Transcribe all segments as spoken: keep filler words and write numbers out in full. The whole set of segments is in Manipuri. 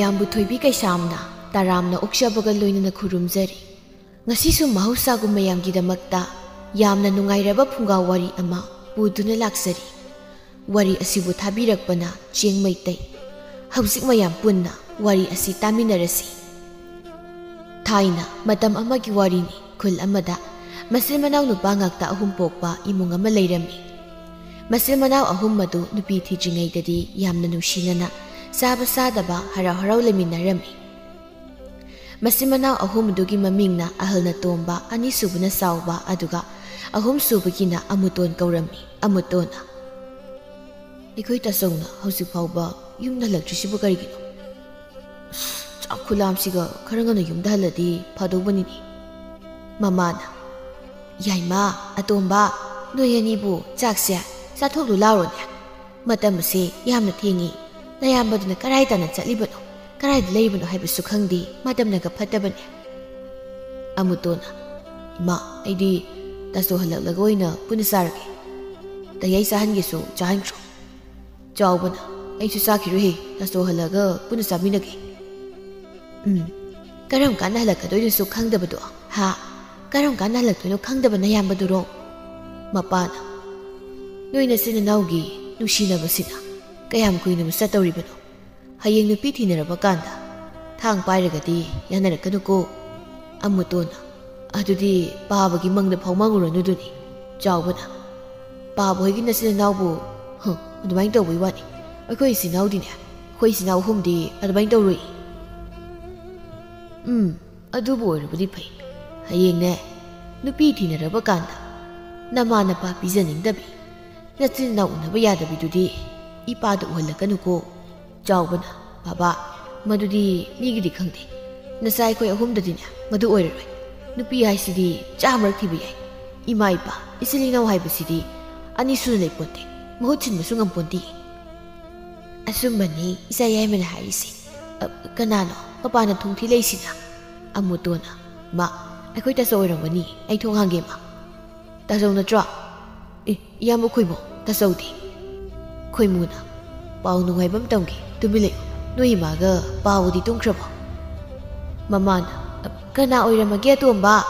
ꯌꯥꯝꯕꯨ ꯊꯣꯏꯕꯤ ꯀꯩꯁꯥꯝꯅ ꯇꯔꯥꯝꯅ ꯑꯣꯛꯆꯕꯒ ꯂꯣꯏꯅꯅ ꯈꯨꯔꯨꯝꯖꯔꯤ꯫ ꯉꯁꯤꯁꯨ ꯃꯍꯧꯁꯥꯒꯨꯝ ꯃꯌꯥꯝꯒꯤꯗꯃꯛꯇ ꯌꯥꯝꯅ ꯅꯨꯡꯉꯥꯏꯔꯕ ꯐꯨꯡꯒꯥ ꯋꯥꯔꯤ ꯑꯃ ꯄꯨꯗꯨꯅ ꯂꯥꯛꯆꯔꯤ꯫ ꯋꯥꯔꯤ ꯑꯁꯤꯕꯨ ꯊꯥꯕꯤꯔꯛꯄꯅ ꯆꯦꯡ ꯃꯩꯇꯩ꯫ ꯍꯧꯖꯤꯛ ꯃꯌꯥꯝ ꯄꯨꯟꯅ ꯋꯥꯔꯤ ꯑꯁꯤ ꯇꯥꯃꯤꯟꯅꯔꯁꯤ꯫ ꯊꯥꯏꯅ ꯃꯇꯝ ꯑꯃꯒꯤ ꯋꯥꯔꯤꯅꯤ꯫ ꯈꯨꯜ ꯑꯃꯗ ꯃꯆꯤꯟ ꯃꯅꯥꯎ ꯅꯨꯄꯥ ꯉꯥꯛꯇ ꯑꯍꯨꯝ ꯄꯣꯛꯄ ꯏꯃꯨꯡ ꯑꯃ ꯂꯩꯔꯝꯃꯤ꯫ ꯃꯆꯤꯟ ꯃꯅꯥꯎ ꯑꯍꯨꯝ ꯑꯗꯨ ꯅꯨꯄꯤ ꯊꯤꯗ꯭ꯔꯤꯉꯩꯗꯗꯤ ꯌꯥꯝꯅ ꯅꯨꯡꯁꯤꯅꯅ ꯆꯥꯕ ꯆꯥꯗꯕ, ꯍꯔꯥꯎ ꯍꯔꯥꯎ ꯂꯩꯃꯤꯟꯅꯔꯝꯃꯤ꯫ ꯃꯆꯤꯟ ꯃꯅꯥꯎ ꯑꯍꯨꯝꯗꯨꯒꯤ ꯃꯃꯤꯡꯅ ꯑꯍꯜꯅ ꯇꯣꯝꯕ, ꯑꯅꯤꯁꯨꯕꯅ ꯆꯥꯎꯕ, ꯑꯗꯨꯒ ꯑꯍꯨꯝꯁꯨꯕꯒꯤꯅ ꯑꯃꯨꯇꯣꯟ ꯀꯧꯔꯝꯃꯤ꯫ ꯑꯃꯨꯇꯣꯟꯅ, "ꯑꯩꯈꯣꯏ ꯇꯥꯆꯧꯅ ꯍꯧꯖꯤꯛ ꯐꯥꯎꯕ ꯌꯨꯝꯗ ꯍꯜꯂꯛꯇ꯭ꯔꯤꯁꯤꯕꯨ ꯀꯔꯤꯒꯤꯅꯣ? ꯑꯁ, ꯆꯥꯛ ꯈꯨꯂꯥꯝꯁꯤꯒ ꯈꯔ ꯉꯟꯅ ꯌꯨꯝꯗ ꯍꯜꯂꯗꯤ ꯐꯗꯧꯕꯅꯤꯅꯦ꯫" ꯃꯃꯥꯅ, "ꯌꯥꯏꯃ, ꯑꯇꯣꯝꯕ, ꯅꯣꯏ ꯑꯅꯤꯕꯨ ꯆꯥꯛꯁꯦ ꯆꯥꯊꯣꯛꯂꯨ ꯂꯥꯎꯔꯣꯅꯦ꯫ ꯃꯇꯝ ꯑꯁꯦ ꯌꯥꯝꯅ ꯊꯦꯡꯉꯤ꯫ ꯅꯌꯥꯝꯕꯗꯨꯅ ꯀꯔꯥꯏ ꯇꯥꯟꯅ ꯆꯠꯂꯤꯕꯅꯣ, ꯀꯔꯥꯏꯗ ꯂꯩꯔꯤꯕꯅꯣ ꯍꯥꯏꯕꯁꯨ ꯈꯪꯗꯦ꯫ ꯃꯇꯝꯅꯒ ꯐꯠꯇꯕꯅꯦ꯫" ꯑꯃꯨꯇꯣꯟꯅ, "ꯏꯃꯥ, ꯑꯩꯗꯤ ꯇꯥꯆꯧ ꯍꯜꯂꯛꯂꯒ ꯑꯣꯏꯅ ꯄꯨꯟꯅ ꯆꯥꯔꯒꯦ꯫ ꯇꯌꯥꯏ ꯆꯥꯍꯟꯒꯦꯁꯨ ꯆꯥꯍꯟꯈ꯭ꯔꯣ꯫" ꯆꯥꯎꯕꯅ, "ꯑꯩꯁꯨ ꯆꯥꯈꯤꯔꯣꯏꯍꯦ, ꯇꯥꯆꯧ ꯍꯜꯂꯛꯑꯒ ꯄꯨꯟꯅ ꯆꯥꯃꯤꯟꯅꯒꯦ꯫" "ꯎꯝ, ꯀꯔꯝ ꯀꯥꯟꯗ ꯍꯜꯂꯛꯀꯗꯣꯏꯅꯣꯁꯨ ꯈꯪꯗꯕꯗꯣ, ꯍꯥ? ꯀꯔꯝ ꯀꯥꯟꯗ ꯍꯜꯂꯛꯇꯣꯏꯅꯣ ꯈꯪꯗꯕ ꯅꯌꯥꯝꯕꯗꯨꯔꯣ?" ꯃꯄꯥꯅ, "ꯅꯣꯏ ꯅꯆꯤꯟ ꯅꯅꯥꯎꯒꯤ ꯅꯨꯡꯁꯤꯅꯕꯁꯤꯅ ꯀꯌꯥꯝ ꯀꯨꯏꯅꯕꯨ ꯆꯠꯇꯧꯔꯤꯕꯅꯣ? ꯍꯌꯦꯡ ꯅꯨꯄꯤ ꯊꯤꯅꯔꯕ ꯀꯥꯟꯗ ꯊꯥꯡ ꯄꯥꯏꯔꯒꯗꯤ ꯌꯥꯅꯔꯛꯀꯅꯨꯀꯣ꯫" ꯑꯃꯨꯇꯣꯟꯅ, "ꯑꯗꯨꯗꯤ ꯄꯥꯕꯒꯤ ꯃꯪꯗ ꯐꯥꯎ ꯃꯪꯉꯨꯔꯅꯨꯗꯨꯅꯤ꯫" ꯆꯥꯎꯕꯅ, "ꯄꯥꯕ ꯍꯣꯏꯒꯤ ꯅꯆꯤꯟ ꯅꯅꯥꯎꯕꯨ, ꯍ, ꯑꯗꯨꯃꯥꯏꯅ ꯇꯧꯕꯩ ꯋꯥꯅꯤ꯫ ꯑꯩꯈꯣꯏ ꯏꯆꯤꯟ ꯏꯅꯥꯎꯗꯤꯅꯦ, ꯑꯩꯈꯣꯏ ꯏꯆꯤꯟ ꯏꯅꯥꯎ ꯑꯍꯨꯝꯗꯤ ꯑꯗꯨꯃꯥꯏꯅ ꯇꯧꯔꯣꯏ꯫" "ꯎꯝ, ꯑꯗꯨꯕꯨ ꯑꯣꯏꯔꯕꯗꯤ ꯐꯩ꯫ ꯍꯌꯦꯡꯅꯦ, ꯅꯨꯄꯤ ꯊꯤꯅꯔꯕ ꯀꯥꯟꯗ ꯅꯃꯥ ꯅꯄꯥ ꯄꯤꯖꯅꯤꯡꯗꯕꯤ, ꯅꯆꯤꯟ ꯅꯅꯥꯎ ꯎꯅꯕ ꯌꯥꯗꯕꯤꯗꯨꯗꯤ ꯏꯄꯥꯗ ꯎꯍꯜꯂꯛꯀꯅꯨꯀꯣ꯫" ꯆꯥꯎꯕꯅ, "ꯕꯥꯕꯥ, ꯃꯗꯨꯗꯤ ꯃꯤꯒꯤꯗꯤ ꯈꯪꯗꯦ꯫ ꯅꯆꯥ ꯑꯩꯈꯣꯏ ꯑꯍꯨꯝꯗꯗꯤꯅꯦ, ꯃꯗꯨ ꯑꯣꯏꯔꯔꯣꯏ꯫ ꯅꯨꯄꯤ ꯍꯥꯏꯁꯤꯗꯤ ꯆꯥꯝꯃꯔꯛ ꯊꯤꯕ ꯌꯥꯏ꯫ ꯏꯃꯥ ꯏꯄꯥ, ꯏꯆꯤꯜ ꯏꯅꯥꯎ ꯍꯥꯏꯕꯁꯤꯗꯤ ꯑꯅꯤ ꯁꯨꯅ ꯂꯩꯄꯣꯟꯇꯦ꯫ ꯃꯍꯨꯠ ꯁꯤꯟꯕꯁꯨ ꯉꯝꯄꯣꯟꯇꯦ꯫" "ꯑꯆꯨꯝꯕꯅꯤ ꯏꯆꯥ ꯌꯥꯏꯃꯅ ꯍꯥꯏꯔꯤꯁꯦ꯫ ꯑ, ꯀꯅꯥꯅꯣ ꯃꯄꯥꯟꯅ ꯊꯣꯡ ꯊꯤ ꯂꯩꯁꯤꯅ?" ꯑꯃꯨꯇꯣꯟꯅ, "ꯃꯥ, ꯑꯩꯈꯣꯏ ꯇꯥꯆꯧ ꯑꯣꯏꯔꯝꯒꯅꯤ꯫ ꯑꯩ ꯊꯣꯡ ꯍꯥꯡꯒꯦ, ꯃꯥ꯫" "ꯇꯥꯆꯧ ꯅꯠꯇ꯭ꯔꯣ? ꯑꯦ, ꯏꯌꯥꯝꯕ ꯈꯣꯏꯃꯨ, ꯇꯥꯆꯧꯗꯤ?" ꯈꯣꯏꯃꯨꯅ, "ꯄꯥꯎ ꯅꯨꯡꯉꯥꯏꯕ ꯑꯃ ꯇꯝꯒꯦ, ꯇꯨꯃꯤꯟ ꯂꯩꯌꯨ꯫" "ꯅꯣꯏ ꯏꯃꯥꯒ ꯄꯥꯎꯗꯤ ꯇꯨꯝꯈ꯭ꯔꯕꯣ?" ꯃꯃꯥꯅ, "ꯑ, ꯀꯅꯥ ꯑꯣꯏꯔꯝꯃꯒꯦ, ꯑꯇꯣꯝꯕ?"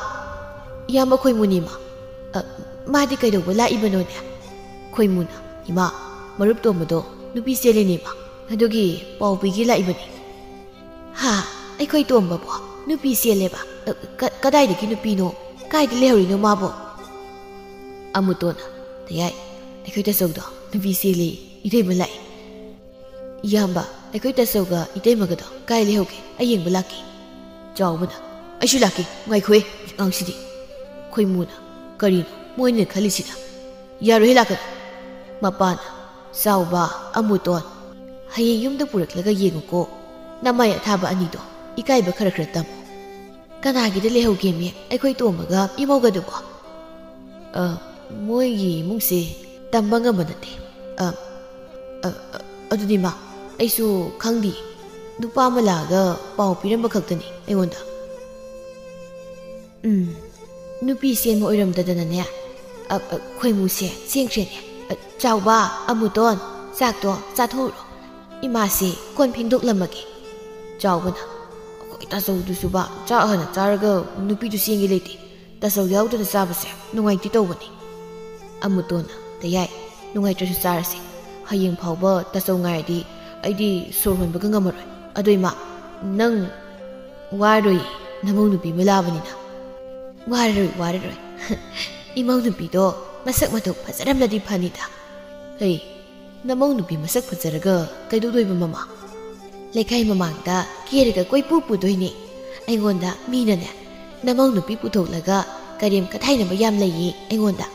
"ꯏꯌꯥꯝꯕ ꯈꯣꯏꯃꯨꯅꯤ, ꯏꯃꯥ꯫ ꯑ, ꯃꯥꯗꯤ ꯀꯩꯗꯧꯕ ꯂꯥꯛꯏꯕꯅꯣꯅꯦ?" ꯈꯣꯏꯃꯨꯅ, "ꯏꯃꯥ, ꯃꯔꯨꯞ ꯇꯣꯝꯕꯗꯣ ꯅꯨꯄꯤ ꯆꯦꯜꯂꯤꯅꯦ, ꯏꯃꯥ꯫ ꯑꯗꯨꯒꯤ ꯄꯥꯎ ꯄꯤꯒꯦ ꯂꯥꯛꯏꯕꯅꯤ꯫" "ꯍꯥ? ꯑꯩꯈꯣꯏ ꯇꯣꯝꯕꯕꯣ ꯅꯨꯄꯤ ꯆꯦꯜꯂꯦꯕ? ꯑ, ꯀ-, ꯀꯗꯥꯏꯗꯒꯤ ꯅꯨꯄꯤꯅꯣ? ꯀꯥꯏꯗ ꯂꯩꯍꯧꯔꯤꯅꯣ ꯃꯥꯕꯣ?" ꯑꯃꯨꯇꯣꯟꯅ, "ꯇꯌꯥꯏ, ꯑꯩꯈꯣꯏ ꯇꯥꯆꯧꯗꯣ ꯅꯨꯄꯤ ꯆꯦꯜꯂꯦ, ꯏꯇꯩꯃ ꯂꯥꯛꯑꯦ꯫" "ꯏꯌꯥꯝꯕ, ꯑꯩꯈꯣꯏ ꯇꯥꯆꯧꯒ ꯏꯇꯩꯃꯒꯗꯣ ꯀꯥꯏ ꯂꯩꯍꯧꯒꯦ? ꯑꯩ ꯌꯦꯡꯕ ꯂꯥꯛꯀꯦ꯫" ꯆꯥꯎꯕꯅ, "ꯑꯩꯁꯨ ꯂꯥꯛꯀꯦ, ꯉꯥꯏꯈꯣꯍꯦ, ꯑꯉꯥꯡꯁꯤꯗꯤ꯫" ꯈꯣꯏꯃꯨꯅ, "ꯀꯔꯤꯅꯣ ꯃꯣꯏꯅ ꯈꯜꯂꯤꯁꯤꯅ? ꯌꯥꯔꯣꯏꯍꯦ, ꯂꯥꯛꯀꯅꯨ꯫" ꯃꯄꯥꯅ, "ꯆꯥꯎꯕ, ꯑꯃꯨꯇꯣꯟ, ꯍꯌꯦꯡ ꯌꯨꯝꯗ ꯄꯨꯔꯛꯂꯒ ꯌꯦꯡꯉꯨꯀꯣ꯫ ꯅꯃꯥꯏ ꯑꯊꯥꯕ ꯑꯅꯤꯗꯣ ꯏꯀꯥꯏꯕ ꯈꯔ ꯈꯔ ꯇꯝꯃꯨ꯫" "ꯀꯅꯥꯒꯤꯗ ꯂꯩꯍꯧꯒꯦꯃꯤ ꯑꯩꯈꯣꯏ ꯇꯣꯝꯕꯒ ꯏꯃꯧꯒꯗꯨꯕꯣ?" "ꯑ, ꯃꯣꯏꯒꯤ ꯏꯃꯨꯡꯁꯦ ꯇꯝꯕ ꯉꯝꯕ ꯅꯠꯇꯦ꯫ ꯑ, ꯑ, ꯑ, ꯑꯗꯨꯗꯤ ꯃꯥ, ꯑꯩꯁꯨ ꯈꯪꯗꯦ꯫ ꯅꯨꯄꯥ ꯑꯃ ꯂꯥꯛꯑꯒ ꯄꯥꯎ ꯄꯤꯔꯝꯕ ꯈꯛꯇꯅꯤ ꯑꯩꯉꯣꯟꯗ꯫" "ꯎꯝ, ꯅꯨꯄꯤ ꯆꯦꯟꯕ ꯑꯣꯏꯔꯝꯗꯗꯅꯅꯦ, ꯑ, ꯑ, ꯈꯣꯏꯃꯨꯁꯦ ꯆꯦꯟꯈ꯭ꯔꯦꯅꯦ꯫ ꯑ, ꯆꯥꯎꯕ, ꯑꯃꯨꯇꯣꯟ, ꯆꯥꯛꯇꯣ ꯆꯥꯊꯣꯛꯎꯔꯣ꯫ ꯏꯃꯥꯁꯦ ꯀꯣꯟ ꯐꯦꯡꯗꯣꯛꯂꯝꯃꯒꯦ꯫" ꯆꯥꯎꯕꯅ, "ꯑꯩꯈꯣꯏ ꯇꯥꯆꯧꯗꯨꯁꯨꯕ ꯆꯥꯛ ꯍꯥꯟꯅ ꯆꯥꯔꯒ ꯅꯨꯄꯤꯗꯨ ꯆꯦꯟꯒꯦ ꯂꯩꯇꯦ꯫ ꯇꯥꯆꯧ ꯌꯥꯎꯗꯅ ꯆꯥꯕꯁꯦ ꯅꯨꯡꯉꯥꯏꯇꯦ ꯇꯧꯕꯅꯤ꯫" ꯑꯃꯨꯇꯣꯟꯅ, "ꯇꯌꯥꯏ, ꯅꯨꯡꯉꯥꯏꯇ꯭ꯔꯁꯨ ꯆꯥꯔꯁꯦ꯫ ꯍꯌꯦꯡ ꯐꯥꯎꯕ ꯇꯥꯆꯧ ꯉꯥꯏꯔꯗꯤ ꯑꯩꯗꯤ ꯁꯣꯔ ꯍꯣꯟꯕꯒ ꯉꯝꯃꯔꯣꯏ꯫ ꯑꯗꯣ ꯏꯃꯥ, ꯅꯪ ꯋꯥꯔꯣꯏ, ꯅꯃꯧ ꯅꯨꯄꯤ ꯑꯃ ꯂꯥꯛꯑꯕꯅꯤꯅ꯫" "ꯋꯥꯔꯔꯣꯏ, ꯋꯥꯔꯔꯣꯏ꯫ ꯏꯃꯧ ꯅꯨꯄꯤꯗꯣ ꯃꯁꯛ ꯃꯇꯧ ꯐꯖꯔꯝꯂꯗꯤ ꯐꯅꯤꯗ꯫" "ꯍꯩ, ꯅꯃꯧ ꯅꯨꯄꯤ ꯃꯁꯛ ꯐꯖꯔꯒ ꯀꯩꯗꯧꯗꯣꯏꯕ ꯃꯃꯥ? ꯂꯩꯀꯥꯏ ꯃꯃꯥꯡꯗ ꯀꯦꯔꯒ ꯀꯣꯏꯄꯨ ꯄꯨꯗꯣꯏꯅꯦ꯫ ꯑꯩꯉꯣꯟꯗ ꯃꯤꯅꯅꯦ, ꯅꯃꯧ ꯅꯨꯄꯤ ꯄꯨꯊꯣꯛꯂꯒ ꯀꯔꯦꯝ ꯀꯊꯥꯏꯅꯕ ꯌꯥꯝ ꯂꯩꯌꯦ ꯑꯩꯉꯣꯟꯗ꯫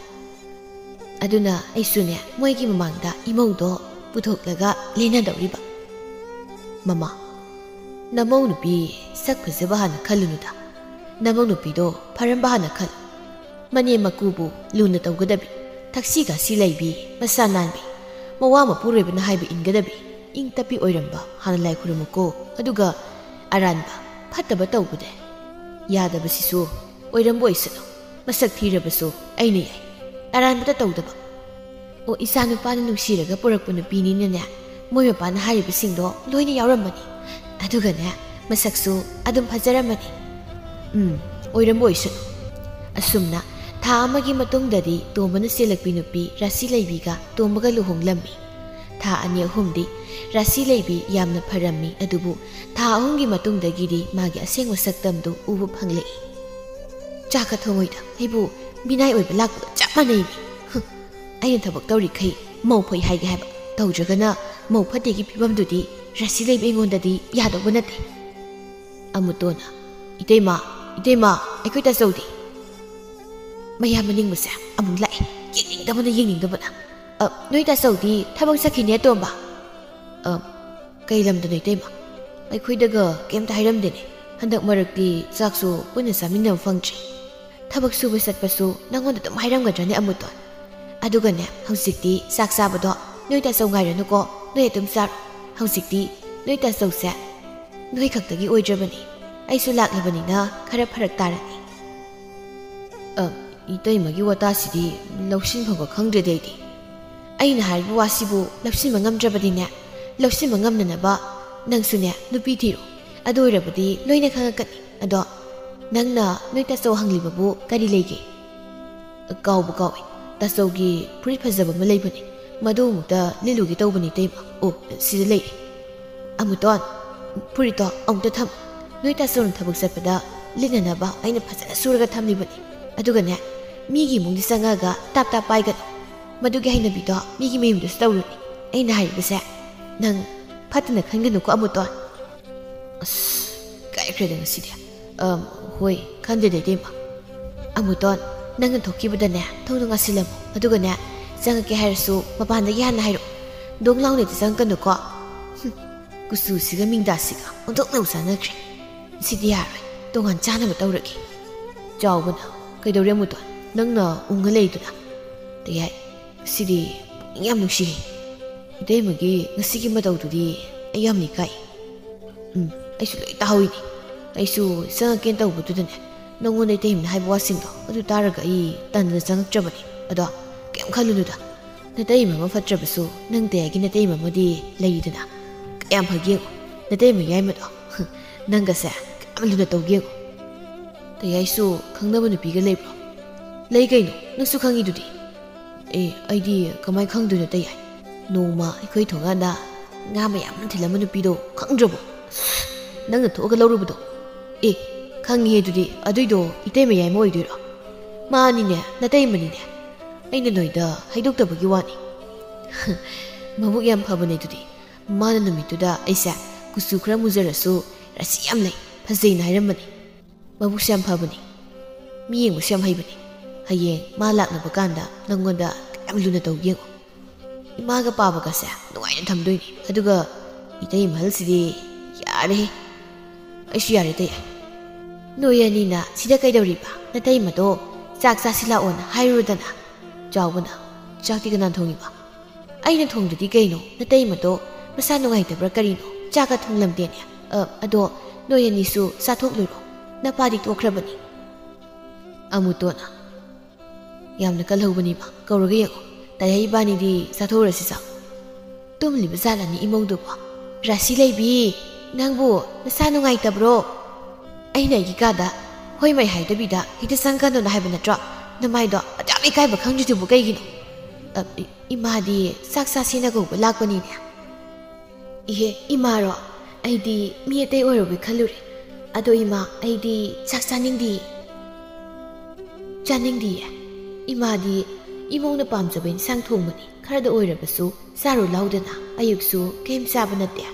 ꯑꯗꯨꯅ ꯑꯩꯁꯨꯅꯦ, ꯃꯣꯏꯒꯤ ꯃꯃꯥꯡꯗ ꯏꯃꯧꯗꯣ ꯄꯨꯊꯣꯛꯂꯒ ꯂꯦꯟꯅꯗꯧꯔꯤꯕ꯫" "ꯃꯃꯥ, ꯅꯃꯧ ꯅꯨꯄꯤ ꯁꯛ ꯐꯖꯕ ꯍꯥꯟꯅ ꯈꯜꯂꯨꯅꯨꯗ꯫ ꯅꯃꯧ ꯅꯨꯄꯤꯗꯣ ꯐꯔꯝꯕ ꯍꯥꯟꯅ ꯈꯜꯂꯨ꯫ ꯃꯅꯦꯝ ꯃꯀꯨꯕꯨ ꯂꯨꯅ ꯇꯧꯒꯗꯕꯤ, ꯊꯛꯁꯤ ꯈꯥꯁꯤ ꯂꯩꯕꯤ, ꯃꯁꯥ ꯅꯥꯟꯕꯤ, ꯃꯋꯥ ꯃꯄꯨꯔꯣꯏꯕꯅ ꯍꯥꯏꯕ ꯏꯟꯒꯗꯕꯤ, ꯏꯪ ꯇꯞꯄꯤ ꯑꯣꯏꯔꯝꯕ ꯍꯥꯟꯅ ꯂꯥꯏ ꯈꯨꯔꯨꯝꯃꯨꯀꯣ꯫ ꯑꯗꯨꯒ ꯑꯔꯥꯟꯕ, ꯐꯠꯇꯕ ꯇꯧꯕꯗ ꯌꯥꯗꯕꯁꯤꯁꯨ ꯑꯣꯏꯔꯝꯕ ꯑꯣꯏꯁꯅꯨ꯫ ꯃꯁꯛ ꯊꯤꯔꯕꯁꯨ ꯑꯩꯅ ꯌꯥꯏ꯫ ꯑꯔꯥꯟꯕꯗ ꯇꯧꯗꯕ꯫ ꯑꯣ, ꯏꯆꯥ ꯅꯨꯄꯥꯅ ꯅꯨꯡꯁꯤꯔꯒ ꯄꯨꯔꯛꯄ ꯅꯨꯄꯤꯅꯤꯅꯅꯦ, ꯃꯣꯏ ꯃꯄꯥꯅ ꯍꯥꯏꯔꯤꯕꯁꯤꯡꯗꯣ ꯂꯣꯏꯅ ꯌꯥꯎꯔꯝꯃꯅꯤ꯫ ꯑꯗꯨꯒꯅꯦ, ꯃꯁꯛꯁꯨ ꯑꯗꯨꯝ ꯐꯖꯔꯝꯃꯅꯤ꯫ ꯎꯝ, ꯑꯣꯏꯔꯝꯕ ꯑꯣꯏꯁꯅꯨ꯫ ꯑꯁꯨꯝꯅ ꯊꯥ ꯑꯃꯒꯤ ꯃꯇꯨꯡꯗꯗꯤ ꯇꯣꯝꯕꯅ ꯆꯦꯜꯂꯛꯄꯤ ꯅꯨꯄꯤ ꯔꯥꯁꯤ ꯂꯩꯕꯤꯒ ꯇꯣꯝꯕꯒ ꯂꯨꯍꯣꯡꯂꯝꯃꯤ꯫ ꯊꯥ ꯑꯅꯤ ꯑꯍꯨꯝꯗꯤ ꯔꯥꯁꯤ ꯂꯩꯕꯤ ꯌꯥꯝꯅ ꯐꯔꯝꯃꯤ, ꯑꯗꯨꯕꯨ ꯊꯥ ꯑꯍꯨꯝꯒꯤ ꯃꯇꯨꯡꯗꯒꯤꯗꯤ ꯃꯥꯒꯤ ꯑꯁꯦꯡꯕ ꯁꯛꯇꯝꯗꯨ ꯎꯕ ꯐꯪꯂꯛꯏ꯫ ꯆꯥꯛꯀ ꯊꯣꯡꯉꯣꯏꯗ, ꯑꯩꯕꯨ ꯃꯤꯅꯥꯏ ꯑꯣꯏꯕ ꯂꯥꯛꯄꯒ ꯆꯞ ꯃꯥꯟꯅꯩꯅꯦ꯫ ꯍꯨꯝ, ꯑꯩꯅ ꯊꯕꯛ ꯇꯧꯔꯤꯈꯩ ꯃꯧ ꯐꯩ ꯍꯥꯏꯒꯦ ꯍꯥꯏꯕ, ꯇꯧꯗ꯭ꯔꯒꯅ ꯃꯧ ꯐꯠꯇꯦꯒꯤ ꯐꯤꯕꯝꯗꯨꯗꯤ ꯔꯥꯁꯤ ꯂꯩꯕꯤ ꯑꯩꯉꯣꯟꯗꯗꯤ ꯌꯥꯗꯧꯕ ꯅꯠꯇꯦ꯫ ꯑꯃꯨꯇꯣꯟꯅ, "ꯏꯇꯩꯃ, ꯏꯇꯩꯃ, ꯑꯩꯈꯣꯏ ꯇꯥꯆꯧꯗꯤ?" ꯃꯌꯥꯝ ꯃꯅꯤꯡꯕꯁꯦ ꯑꯃꯨꯛ ꯂꯥꯛꯑꯦ, ꯌꯦꯡꯅꯤꯡꯗꯕꯅ, ꯌꯦꯡꯅꯤꯡꯗꯕꯅ꯫ "ꯑ, ꯅꯣꯏ ꯇꯥꯆꯧꯗꯤ ꯊꯕꯛ ꯆꯠꯈꯤꯅꯦ, ꯇꯣꯝꯕ?" "ꯑ, ꯀꯩ ꯂꯝꯗꯅꯣ, ꯏꯇꯩꯃ? ꯑꯩꯈꯣꯏꯗꯒ ꯀꯩꯝꯇ ꯍꯥꯏꯔꯝꯗꯦꯅꯦ꯫ ꯍꯟꯗꯛ ꯃꯔꯛꯇꯤ ꯆꯥꯛꯁꯨ ꯄꯨꯟꯅ ꯆꯥꯃꯤꯟꯅꯕ ꯐꯪꯗ꯭ꯔꯤ꯫ ꯊꯕꯛ ꯁꯨꯕ ꯆꯠꯄꯁꯨ ꯅꯪꯉꯣꯟꯗ ꯑꯗꯨꯝ ꯍꯥꯏꯔꯝꯒꯗ꯭ꯔꯅꯦ, ꯑꯃꯨꯇꯣꯟ? ꯑꯗꯨꯒꯅꯦ, ꯍꯧꯖꯤꯛꯇꯤ ꯆꯥꯛ ꯆꯥꯕꯗꯣ ꯅꯣꯏ ꯇꯥꯆꯧ ꯉꯥꯏꯔꯅꯨꯀꯣ, ꯅꯣꯏ ꯑꯗꯨꯝ ꯆꯥꯔꯣ꯫ ꯍꯧꯖꯤꯛꯇꯤ ꯅꯣꯏ ꯇꯥꯆꯧꯁꯦ ꯅꯣꯏ ꯈꯛꯇꯒꯤ ꯑꯣꯏꯗ꯭ꯔꯕꯅꯤ꯫ ꯑꯩꯁꯨ ꯂꯥꯛꯂꯕꯅꯤꯅ ꯈꯔ ꯐꯔꯛ ꯇꯥꯔꯅꯤ꯫" "ꯑ, ꯏꯇꯩꯃꯒꯤ ꯋꯥꯇꯥꯁꯤꯗꯤ ꯂꯧꯁꯤꯟꯐꯝꯒ ꯈꯪꯗ꯭ꯔꯦꯗ ꯑꯩꯗꯤ꯫ ꯑꯩꯅ ꯍꯥꯏꯔꯤꯕ ꯋꯥꯁꯤꯕꯨ ꯂꯧꯁꯤꯟꯕ ꯉꯝꯗ꯭ꯔꯕꯗꯤꯅꯦ, ꯂꯧꯁꯤꯟꯕ ꯉꯝꯅꯅꯕ ꯅꯪꯁꯨꯅꯦ ꯅꯨꯄꯤ ꯊꯤꯔꯣ꯫ ꯑꯗꯨ ꯑꯣꯏꯔꯕꯗꯤ ꯂꯣꯏꯅ ꯈꯪꯉꯛꯀꯅꯤ꯫ ꯑꯗꯣ ꯅꯪꯅ ꯅꯣꯏ ꯇꯥꯆꯧ ꯍꯪꯂꯤꯕꯕꯨ ꯀꯔꯤ ꯂꯩꯒꯦ?" "ꯀꯥꯎꯕꯨ ꯀꯥꯎꯏ, ꯇꯥꯆꯧꯒꯤ ꯐꯨꯔꯤꯠ ꯐꯖꯕ ꯑꯃ ꯂꯩꯕꯅꯤ, ꯃꯗꯨ ꯑꯃꯨꯛꯇ ꯂꯤꯠꯂꯨꯒꯦ ꯇꯧꯕꯅꯤ, ꯏꯇꯩꯃ꯫ ꯑꯣ, ꯁꯤꯗ ꯂꯩꯔꯦ꯫" "ꯑꯃꯨꯇꯣꯟ, ꯐꯨꯔꯤꯠꯇꯣ ꯑꯃꯨꯛꯇ ꯊꯝ꯫ ꯅꯣꯏ ꯇꯥꯆꯧꯅ ꯊꯕꯛ ꯆꯠꯄꯗ ꯂꯤꯠꯅꯅꯕ ꯑꯩꯅ ꯐꯖꯅ ꯁꯨꯔꯒ ꯊꯝꯂꯤꯕꯅꯤ꯫ ꯑꯗꯨꯒꯅꯦ, ꯃꯤꯒꯤ ꯏꯃꯨꯡꯗ ꯆꯪꯉꯒ ꯇꯥꯞ ꯇꯥꯞ ꯄꯥꯏꯒꯅꯨ꯫ ꯃꯗꯨꯒꯤ ꯍꯩꯅꯕꯤꯗꯣ ꯃꯤꯒꯤ ꯃꯌꯨꯝꯗꯁꯨ ꯇꯧꯔꯨꯅꯤ꯫ ꯑꯩꯅ ꯍꯥꯏꯔꯤꯕꯁꯦ ꯅꯪ ꯐꯠꯇꯅ ꯈꯟꯒꯅꯨꯀꯣ, ꯑꯃꯨꯇꯣꯟ꯫" ꯑꯁ, ꯀꯥꯏꯈ꯭ꯔꯦꯗ ꯉꯁꯤꯗꯤ꯫ "ꯑꯝ, ꯍꯣꯏ, ꯈꯟꯗꯦꯗ, ꯏꯇꯩꯃ꯫" "ꯑꯃꯨꯇꯣꯟ, ꯅꯪꯅ ꯊꯣꯛꯈꯤꯕꯗꯅꯦ, ꯊꯣꯡꯗꯣ ꯉꯥꯁꯤꯜꯂꯝꯃꯨ꯫ ꯑꯗꯨꯒꯅꯦ, ꯆꯪꯉꯛꯀꯦ ꯍꯥꯏꯔꯁꯨ ꯃꯄꯥꯟꯗꯒꯤ ꯍꯥꯟꯅ ꯍꯥꯏꯔꯛꯑꯣ꯫ ꯗꯣꯡ ꯂꯥꯎꯅꯗꯤ ꯆꯪꯉꯛꯀꯅꯨꯀꯣ꯫" ꯍꯨꯝ, ꯀꯨꯆꯨꯁꯤꯒ ꯃꯤꯡꯗꯥꯁꯤꯒ ꯑꯣꯟꯊꯣꯛꯅꯕꯨ ꯆꯥꯟꯅꯈ꯭ꯔꯦ꯫ ꯁꯤꯗꯤ ꯌꯥꯔꯣꯏ, ꯇꯣꯉꯥꯟ ꯆꯥꯅꯕ ꯇꯧꯔꯒꯦ꯫ ꯆꯥꯎꯕꯅ, "ꯀꯩꯗꯧꯔꯦ, ꯑꯃꯨꯇꯣꯟ? ꯅꯪꯅ ꯎꯪꯉ ꯂꯩꯗꯨꯅ?" "ꯇꯌꯥꯏ, ꯁꯤꯗꯤ ꯄꯨꯛꯅꯤꯡ ꯌꯥꯝ ꯅꯨꯡꯁꯤꯍꯦ꯫ ꯏꯇꯩꯃꯒꯤ ꯉꯁꯤꯒꯤ ꯃꯇꯧꯗꯨꯗꯤ ꯑꯩ ꯌꯥꯝ ꯏꯀꯥꯏ꯫" "ꯎꯝ, ꯑꯩꯁꯨ ꯂꯣꯏ ꯇꯥꯍꯧꯏꯅꯦ꯫ ꯑꯩꯁꯨ ꯆꯪꯉꯛꯀꯦꯅ ꯇꯧꯕꯗꯨꯗꯅꯦ, ꯅꯪꯉꯣꯟꯗ ꯏꯇꯩꯃꯅ ꯍꯥꯏꯕ ꯋꯥꯁꯤꯡꯗꯣ ꯑꯗꯨ ꯇꯥꯔꯒ ꯑꯩ ꯇꯟꯗꯅ ꯆꯪꯉꯛꯇ꯭ꯔꯕꯅꯤ꯫ ꯑꯗꯣ ꯀꯩꯝ ꯈꯜꯂꯨꯅꯨꯗ, ꯅꯇꯩꯃ ꯑꯃ ꯐꯠꯇ꯭ꯔꯕꯁꯨ ꯅꯪ ꯇꯌꯥꯏꯒꯤ ꯅꯇꯩꯃ ꯑꯃꯗꯤ ꯂꯩꯔꯤꯗꯅ꯫ ꯀꯌꯥꯝ ꯐꯒꯦ ꯌꯦꯡꯉꯣ, ꯅꯇꯩꯃ ꯌꯥꯏꯃꯗꯣ꯫ ꯅꯪꯒꯁꯦ ꯀꯌꯥꯝ ꯂꯨꯅ ꯇꯧꯒꯦ ꯌꯦꯡꯉꯣ꯫ ꯇꯌꯥꯏꯁꯨ ꯈꯪꯅꯕ ꯅꯨꯄꯤꯒ ꯂꯩꯕ꯭ꯔꯣ? ꯂꯩ ꯀꯩꯅꯣ, ꯅꯪꯁꯨ ꯈꯪꯉꯤꯗꯨꯗꯤ꯫ ꯑꯦ, ꯑꯩꯗꯤ ꯀꯃꯥꯏ ꯈꯪꯗꯣꯏꯅꯣ ꯇꯌꯥꯏ? ꯅꯣꯡꯃ ꯑꯩꯈꯣꯏ ꯊꯣꯡꯒꯥꯟꯗ ꯉꯥ ꯃꯌꯥꯝ ꯑꯃ ꯊꯤꯜꯂꯝꯕ ꯅꯨꯄꯤꯗꯣ ꯈꯪꯗ꯭ꯔꯕꯣ? ꯅꯪꯅ ꯊꯣꯛꯑꯒ ꯂꯧꯔꯨꯕꯗꯣ? ꯑꯦ, ꯈꯪꯉꯤꯍꯦ ꯑꯗꯨꯗꯤ꯫ ꯑꯗꯨꯏꯗꯣ ꯏꯇꯩꯃ ꯌꯥꯏꯃ ꯑꯣꯏꯗꯣꯏꯔꯣ? ꯃꯥꯅꯤꯅꯦ, ꯅꯇꯩꯃꯅꯤꯅꯦ꯫ ꯑꯩꯅ ꯅꯣꯏꯗ ꯍꯥꯏꯗꯣꯛꯇꯕꯒꯤ ꯋꯥꯅꯤ꯫ ꯃꯕꯨꯛ ꯌꯥꯝ ꯐꯕꯅꯦ ꯑꯗꯨꯗꯤ꯫ ꯃꯥꯅ ꯅꯨꯃꯤꯠꯇꯨꯗ ꯑꯩꯁꯦ ꯀꯨꯆꯨ ꯈꯔ ꯃꯨꯖꯔꯁꯨ ꯔꯥꯁꯤ ꯌꯥꯝ ꯂꯩ, ꯐꯖꯩꯅ ꯍꯥꯏꯔꯝꯕꯅꯤ꯫ ꯃꯕꯨꯛꯁꯨ ꯌꯥꯝ ꯐꯕꯅꯤ꯫ ꯃꯤ ꯌꯦꯡꯕꯁꯨ ꯌꯥꯝ ꯍꯩꯕꯅꯤ꯫ ꯍꯌꯦꯡ ꯃꯥ ꯂꯥꯛꯅꯕ ꯀꯥꯟꯗ ꯅꯪꯉꯣꯟꯗ ꯀꯌꯥꯝ ꯂꯨꯅ ꯇꯧꯒꯦ ꯌꯦꯡꯉꯣ꯫ ꯏꯃꯥꯒ ꯄꯥꯕꯒꯁꯦ ꯅꯨꯡꯉꯥꯏꯅ ꯊꯝꯗꯣꯏꯅꯤ꯫ ꯑꯗꯨꯒ ꯏꯇꯩ ꯃꯍꯜꯁꯤꯗꯤ ꯌꯥꯔꯦꯍꯦ꯫ ꯑꯩꯁꯨ ꯌꯥꯔꯦ ꯇꯌꯥꯏ꯫ ꯅꯣꯏ ꯑꯅꯤꯅ ꯁꯤꯗ ꯀꯩꯗꯧꯔꯤꯕ? ꯅꯇꯩꯃꯗꯣ ꯆꯥꯛ ꯆꯥꯁꯤꯜꯂꯛꯑꯣꯅ ꯍꯥꯏꯔꯨꯔꯗꯅ꯫ ꯆꯥꯎꯕꯅ, ꯆꯥꯛꯇꯤ ꯀꯅꯥ ꯊꯣꯡꯉꯤꯕ? ꯑꯩꯅ ꯊꯣꯡꯗꯗꯤ ꯀꯩꯅꯣ? ꯅꯇꯩꯃꯗꯣ ꯃꯁꯥ ꯅꯨꯡꯉꯥꯏꯇꯕ꯭ꯔꯥ ꯀꯔꯤꯅꯣ? ꯆꯥꯛꯀ ꯊꯣꯡꯂꯝꯗꯦꯅꯦ꯫ ꯑ, ꯑꯗꯣ ꯅꯣꯏ ꯑꯅꯤꯁꯨ ꯆꯥꯊꯣꯛꯂꯨꯔꯣ꯫ ꯅꯄꯥꯗꯤ ꯇꯣꯛꯈ꯭ꯔꯕꯅꯤ꯫ ꯑꯃꯨꯇꯣꯟꯅ, ꯌꯥꯝꯅ ꯀꯜꯍꯧꯕꯅꯤꯕ꯫ ꯀꯧꯔꯒ ꯌꯦꯡꯉꯣ꯫ ꯇꯌꯥꯏ ꯏꯕꯥꯅꯤꯗꯤ ꯆꯥꯊꯣꯛꯎꯔꯁꯤ ꯆꯥꯛ꯫ ꯇꯨꯝꯂꯤꯕ ꯖꯥꯠꯂꯅꯤ ꯏꯃꯧꯗꯨꯕꯣ? ꯔꯥꯁꯤ ꯂꯩꯕꯤ, ꯅꯪꯕꯨ ꯅꯁꯥ ꯅꯨꯡꯉꯥꯏꯇꯕ꯭ꯔꯣ? ꯑꯩꯅ ꯑꯩꯒꯤ ꯀꯥꯗ ꯍꯣꯏ ꯃꯩ ꯍꯥꯏꯗꯕꯤꯗ ꯍꯦꯛꯇ ꯆꯪꯒꯅꯨꯅ ꯍꯥꯏꯕ ꯅꯠꯇ꯭ꯔꯣ? ꯅꯃꯥꯏꯗꯣ ꯑꯗꯨꯌꯥꯝ ꯏꯀꯥꯏꯕ ꯈꯪꯗ꯭ꯔꯤꯗꯨꯕꯨ ꯀꯩꯒꯤꯅꯣ? ꯑ, ꯏ-, ꯏꯃꯥꯗꯤ ꯆꯥꯛ ꯆꯥꯁꯦꯅ ꯀꯧꯕ ꯂꯥꯛꯄꯅꯤꯅꯦ꯫ ꯏꯍꯦ, ꯏꯃꯥꯔꯣ? ꯑꯩꯗꯤ ꯃꯤ ꯑꯇꯩ ꯑꯣꯏꯔꯕꯣꯏ ꯈꯜꯂꯨꯔꯦ꯫ ꯑꯗꯣ ꯏꯃꯥ, ꯑꯩꯗꯤ ꯆꯥꯛ ꯆꯥꯅꯤꯡꯗꯤꯌꯦ꯫ ꯆꯥꯅꯤꯡꯗꯤꯌꯦ? ꯏꯃꯥꯗꯤ ꯏꯃꯧꯅ ꯄꯥꯝꯖꯕ ꯏꯟꯁꯥꯡ ꯊꯣꯡꯕꯅꯤ꯫ ꯈꯔꯗ ꯑꯣꯏꯔꯕꯁꯨ ꯆꯥꯔꯨ ꯂꯥꯎꯗꯅ꯫ ꯑꯌꯨꯛꯁꯨ ꯀꯩꯝ ꯆꯥꯕ ꯅꯠꯇꯦ꯫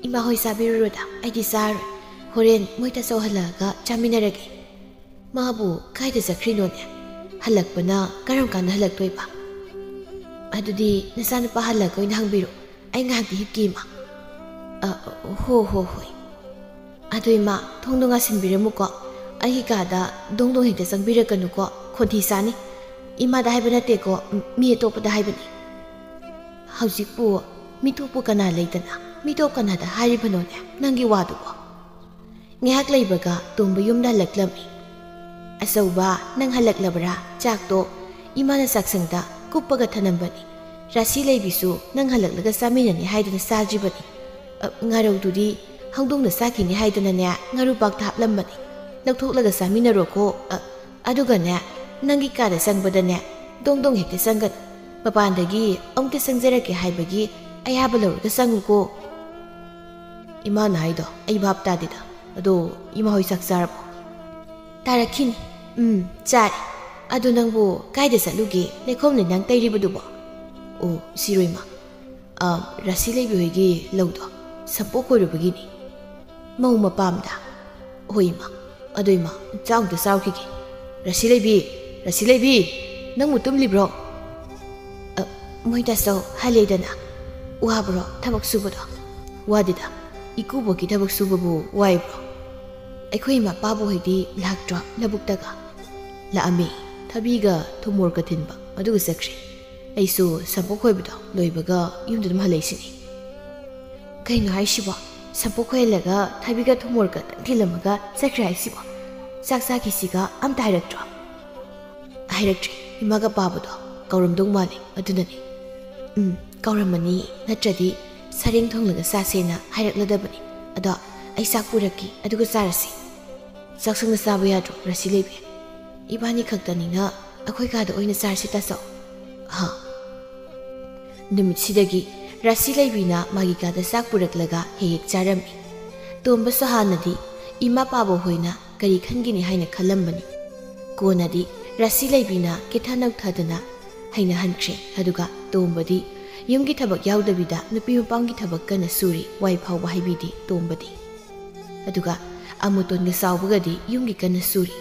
ꯏꯃꯥ ꯍꯣꯏ ꯆꯥꯕꯤꯔꯨꯔꯣꯗ, ꯑꯩꯗꯤ ꯆꯥꯔꯣꯏ꯫ ꯍꯣꯔꯦꯟ ꯃꯣꯏ ꯇꯥꯆꯧ ꯍꯜꯂꯛꯑꯒ ꯆꯥꯃꯤꯟꯅꯔꯒꯦ꯫ ꯃꯥꯕꯨ ꯀꯥꯏꯗ ꯆꯠꯈ꯭ꯔꯤꯅꯣꯅꯦ? ꯍꯜꯂꯛꯄꯅ ꯀꯔꯝ ꯀꯥꯟꯗ ꯍꯜꯂꯛꯇꯣꯏꯕ? ꯑꯗꯨꯗꯤ ꯅꯆꯥꯅꯨꯄꯥ ꯍꯜꯂꯛꯑꯒ ꯑꯣꯏꯅ ꯍꯪꯕꯤꯔꯣ꯫ ꯑꯩ ꯉꯥꯏꯍꯥꯛꯇꯤ ꯍꯤꯞꯀꯦ, ꯏꯃꯥ꯫ ꯑ, ꯍꯣ, ꯍꯣ, ꯍꯣꯏ꯫ ꯑꯗꯨ ꯏꯃꯥ, ꯊꯣꯡꯗꯣ ꯉꯥꯁꯤꯟꯕꯤꯔꯝꯃꯨꯀꯣ꯫ ꯑꯩꯒꯤ ꯀꯥꯗ ꯗꯣꯡ ꯗꯣꯡ ꯍꯦꯛꯇ ꯆꯪꯕꯤꯔꯛꯀꯅꯨꯀꯣ꯫ ꯈꯣꯟꯊꯤ ꯆꯥꯅꯤ꯫ ꯏꯃꯥꯗ ꯍꯥꯏꯕ ꯅꯠꯇꯦꯀꯣ, ꯃꯤ ꯑꯇꯣꯞꯄꯗ ꯍꯥꯏꯕꯅꯤ꯫ ꯍꯧꯖꯤꯛꯄꯨ ꯃꯤꯇꯣꯞꯄꯨ ꯀꯅꯥ ꯂꯩꯗꯅ? ꯃꯤꯇꯣꯞ ꯀꯅꯥꯗ ꯍꯥꯏꯔꯤꯕꯅꯣꯅꯦ, ꯅꯪꯒꯤ ꯋꯥꯗꯨꯕꯣ? ꯉꯥꯏꯍꯥꯛ ꯂꯩꯕꯒ ꯇꯣꯝꯕ ꯌꯨꯝꯗ ꯍꯜꯂꯛꯂꯝꯃꯤ꯫ "ꯑꯆꯧꯕ, ꯅꯪ ꯍꯜꯂꯛꯂꯕ꯭ꯔꯥ? ꯆꯥꯛꯇꯣ ꯏꯃꯥꯅ ꯆꯥꯛꯁꯪꯗ ꯀꯨꯞꯄꯒ ꯊꯅꯝꯕꯅꯤ꯫ ꯔꯥꯁꯤ ꯂꯩꯕꯤꯁꯨ ꯅꯪ ꯍꯜꯂꯛꯂꯒ ꯆꯥꯃꯤꯟꯅꯅꯤ ꯍꯥꯏꯗꯨꯅ ꯆꯥꯗ꯭ꯔꯤꯕꯅꯤ꯫ ꯑ, ꯉꯥꯔꯧꯗꯨꯗꯤ ꯍꯧꯗꯣꯡꯅ ꯆꯥꯈꯤꯅꯤ ꯍꯥꯏꯗꯨꯅꯅꯦ ꯉꯥꯔꯨꯕꯥꯛꯇ ꯍꯥꯞꯂꯝꯕꯅꯤ꯫ ꯂꯧꯊꯣꯛꯂꯒ ꯆꯥꯃꯤꯟꯅꯔꯣꯀꯣ꯫ ꯑ, ꯑꯗꯨꯒꯅꯦ, ꯅꯪꯒꯤ ꯀꯥꯗ ꯆꯪꯕꯗꯅꯦ, ꯗꯣꯡ ꯗꯣꯡ ꯍꯦꯛꯇ ꯆꯪꯒꯅꯨ꯫ ꯃꯄꯥꯟꯗꯒꯤ ꯑꯃꯨꯛꯇ ꯆꯪꯖꯔꯛꯀꯦ ꯍꯥꯏꯕꯒꯤ ꯑꯌꯥꯕ ꯂꯧꯔꯒ ꯆꯪꯉꯨꯀꯣ꯫ ꯏꯃꯥꯅ ꯍꯥꯏꯗꯣ ꯑꯩ ꯚꯥꯞ ꯇꯥꯗꯦꯗ꯫ ꯑꯗꯣ ꯏꯃꯥ ꯍꯣꯏ ꯆꯥꯛ ꯆꯥꯔꯕꯣ? ꯇꯥꯔꯛꯈꯤꯅꯤ꯫ ꯎꯝ, ꯆꯥꯔꯦ꯫ ꯑꯗꯣ ꯅꯪꯕꯨ ꯀꯥꯏꯗ ꯆꯠꯂꯨꯒꯦ? ꯂꯩꯈꯣꯝ ꯂꯩꯅꯥꯡ ꯇꯩꯔꯤꯕꯗꯨꯕꯣ? ꯑꯣ, ꯁꯤꯔꯣꯏꯃ꯫ ꯑ, ꯔꯥꯁꯤ ꯂꯩꯕꯤ ꯍꯣꯏꯒꯤ ꯂꯧꯗꯣ ꯁꯝꯄꯣꯛ ꯈꯣꯏꯔꯨꯕꯒꯤꯅꯤ꯫ ꯃꯧ ꯃꯄꯥꯝꯗ? ꯍꯣꯏ ꯏꯃꯥ꯫ ꯑꯗꯣ ꯏꯃꯥ, ꯆꯥꯛ ꯑꯝꯇ ꯆꯥꯔꯨꯈꯤꯒꯦ꯫ ꯔꯥꯁꯤ ꯂꯩꯕꯤ! ꯔꯥꯁꯤ ꯂꯩꯕꯤ! ꯅꯪꯕꯨ ꯇꯨꯝꯂꯤꯕ꯭ꯔꯣ? ꯑ, ꯃꯣꯏ ꯇꯥꯆꯧ ꯍꯜꯂꯦꯗꯅ꯫ ꯋꯥꯕ꯭ꯔꯣ ꯊꯕꯛ ꯁꯨꯕꯗꯣ? ꯋꯥꯗꯦꯗ꯫ ꯏꯀꯨꯕꯣꯛꯀꯤ ꯊꯕꯛ ꯁꯨꯕꯕꯨ ꯋꯥꯏꯕ꯭ꯔꯣ? ꯑꯩꯈꯣꯏ ꯏꯃꯥ ꯄꯥꯕꯨ ꯍꯣꯏꯗꯤ ꯂꯥꯛꯇ꯭ꯔꯣ ꯂꯧꯕꯨꯛꯇꯒ? ꯂꯥꯛꯑꯝꯃꯤ꯫ ꯊꯕꯤꯒ ꯊꯨꯝꯃꯣꯔꯀ ꯊꯤꯟꯕ, ꯑꯗꯨꯒ ꯆꯠꯈ꯭ꯔꯦ꯫ ꯑꯩꯁꯨ ꯁꯝꯄꯣꯛ ꯈꯣꯏꯕꯗꯣ ꯂꯣꯏꯕꯒ ꯌꯨꯝꯗ ꯑꯗꯨꯝ ꯍꯜꯂꯛꯏꯁꯤꯅꯤ꯫ ꯀꯩꯅꯣ ꯍꯥꯏꯁꯤꯕꯣ? ꯁꯝꯄꯣꯛ ꯈꯣꯏꯍꯜꯂꯒ ꯊꯕꯤꯒ ꯊꯨꯝꯃꯣꯔꯀ ꯊꯤꯜꯂꯝꯃꯒ ꯆꯠꯈ꯭ꯔꯦ ꯍꯥꯏꯁꯤꯕꯣ? ꯆꯥꯛ ꯆꯥꯈꯤꯁꯤꯒ ꯑꯝꯇ ꯍꯥꯏꯔꯛꯇ꯭ꯔꯣ? ꯍꯥꯏꯔꯛꯇ꯭ꯔꯤ꯫ ꯏꯃꯥꯒ ꯄꯥꯕꯗꯣ ꯀꯧꯔꯝꯗꯧ ꯃꯥꯜꯂꯦ, ꯑꯗꯨꯅꯅꯦ꯫ ꯎꯝ, ꯀꯧꯔꯝꯃꯅꯤ, ꯅꯠꯇ꯭ꯔꯗꯤ ꯁꯔꯦꯡ ꯊꯣꯡꯂꯒ ꯆꯥꯁꯦꯅ ꯍꯥꯏꯔꯛꯂꯗꯕꯅꯤ꯫ ꯑꯗꯣ ꯑꯩ ꯆꯥꯛ ꯄꯨꯔꯛꯀꯦ, ꯑꯗꯨꯒ ꯆꯥꯔꯁꯤ꯫ ꯆꯥꯛꯁꯪꯗ ꯆꯥꯕ ꯌꯥꯗ꯭ꯔꯣ, ꯔꯥꯁꯤ ꯂꯩꯕꯤ? ꯏꯕꯥꯅꯤ ꯈꯛꯇꯅꯤꯅ ꯑꯩꯈꯣꯏ ꯀꯥꯗ ꯑꯣꯏꯅ ꯆꯥꯔꯁꯤ, ꯇꯥꯆꯧ꯫ ꯍꯥ? ꯅꯨꯃꯤꯠꯁꯤꯗꯒꯤ ꯔꯥꯁꯤ ꯂꯩꯕꯤꯅ ꯃꯥꯒꯤ ꯀꯥꯗ ꯆꯥꯛ ꯄꯨꯔꯛꯂꯒ ꯍꯦꯛ ꯍꯦꯛ ꯆꯥꯔꯝꯃꯤ꯫ ꯇꯣꯝꯕꯁꯨ ꯍꯥꯟꯅꯗꯤ ꯏꯃꯥ ꯄꯥꯕ ꯍꯣꯏꯅ ꯀꯔꯤ ꯈꯟꯒꯅꯤ ꯍꯥꯏꯅ ꯈꯜꯂꯝꯕꯅꯤ꯫ ꯀꯣꯟꯅꯗꯤ ꯔꯥꯁꯤ ꯂꯩꯕꯤꯅ ꯀꯦꯊ ꯅꯧꯊꯗꯅ ꯍꯩꯅꯍꯟꯈ꯭ꯔꯦ꯫ ꯑꯗꯨꯒ ꯇꯣꯝꯕꯗꯤ ꯌꯨꯝꯒꯤ ꯊꯕꯛ ꯌꯥꯎꯗꯕꯤꯗ ꯅꯨꯄꯤ ꯃꯄꯥꯝꯒꯤ ꯊꯕꯛ ꯀꯟꯅ ꯁꯨꯔꯤ, ꯋꯥꯏ ꯐꯥꯎꯕ ꯍꯥꯏꯕꯤꯗꯦ ꯇꯣꯝꯕꯗꯤ꯫ ꯑꯗꯨꯒ ꯑꯃꯨꯇꯣꯟꯒ ꯆꯥꯎꯕꯒꯗꯤ ꯌꯨꯝꯒꯤ ꯀꯟꯅ ꯁꯨꯔꯤ꯫